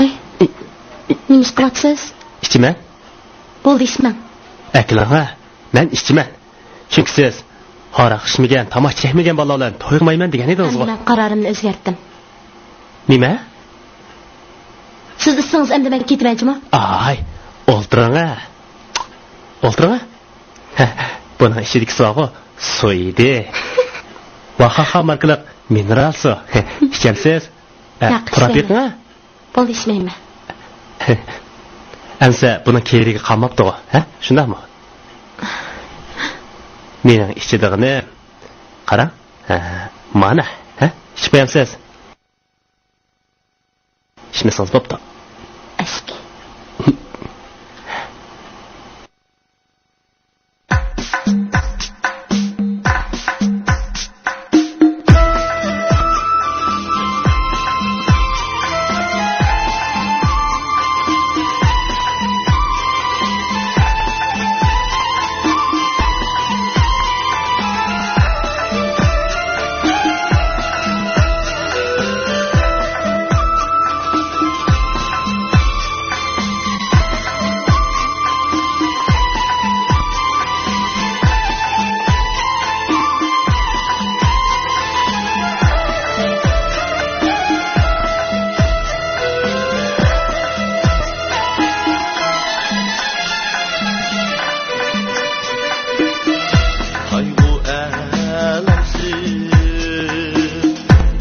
ئەي، نېمە ئىش قىلاتسىز؟ ئىچىمەن. بولدى، ئىچمەڭ. ئەكېلىڭە، مەن ئىچىمەن. چۈنكى سىز ھاراق ئىچمىگەن، تاماكا چەكمىگەن بالىلار بىلەن توي قىلمايمەن دېگەن ئىدىڭىزغۇ. ئەمدى مەن قارارىمنى ئۆزگەرتتىم. نېمە؟ سىز ئىچسىڭىز، ئەمدى مەن كېتىمەن جۇمۇ. ئاي، ئولتۇرۇڭە. ئولتۇرۇڭە. بۇنىڭ ئىچىدىكىسى بارغۇ، سۇ ئىدى. ۋاخاخا ماركىلىق مىنېرال سۇ. ئىچەمسىز؟ ياق، پۇراپ ئىچمەيمەن. بېقىڭە. بولدى، ئىچمەيمەن. ئەمسە بۇنىڭ كېرىكى قالماپتىغۇ، ھە؟ شۇنداقمۇ؟ مېنىڭ ئىچىدىغىنىم. قاراڭ. ھە، مانا، ھە؟ ئىچىپ قويامسىز؟ ئىچمىسىڭىز بوپتۇ. ئەسكى. قايغۇ-ئەلەمسىز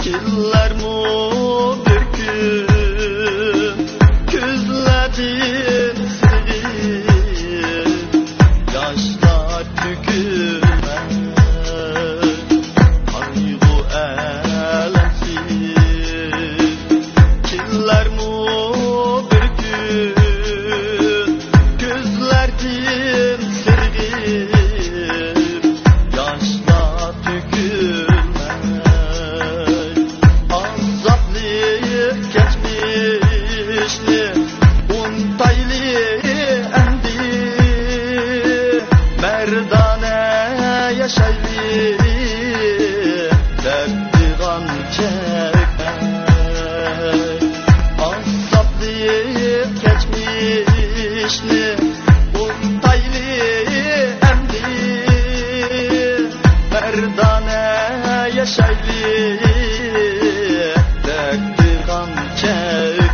كېلەرمۇ بىر كۈن، كۆزلەردىن سىغىپ ياشلار تۆكۈلمەس. قايغۇ-ئەلەمسىز كېلەرمۇ بىر كۈن، كۆزلەردىن سىرغىپ ياشلار تۆكۈلمەي، ئازابلىق كەچمىشنى ئۇنتايلى ئەمدى، مەردانە ياشايلى دەپ يىغان چەكمەي، ئازابلىق كەچمىشنى ئۇنتايلى ئەمدى، مەردانە ياشايلى دەپ يىغان چەكمەي.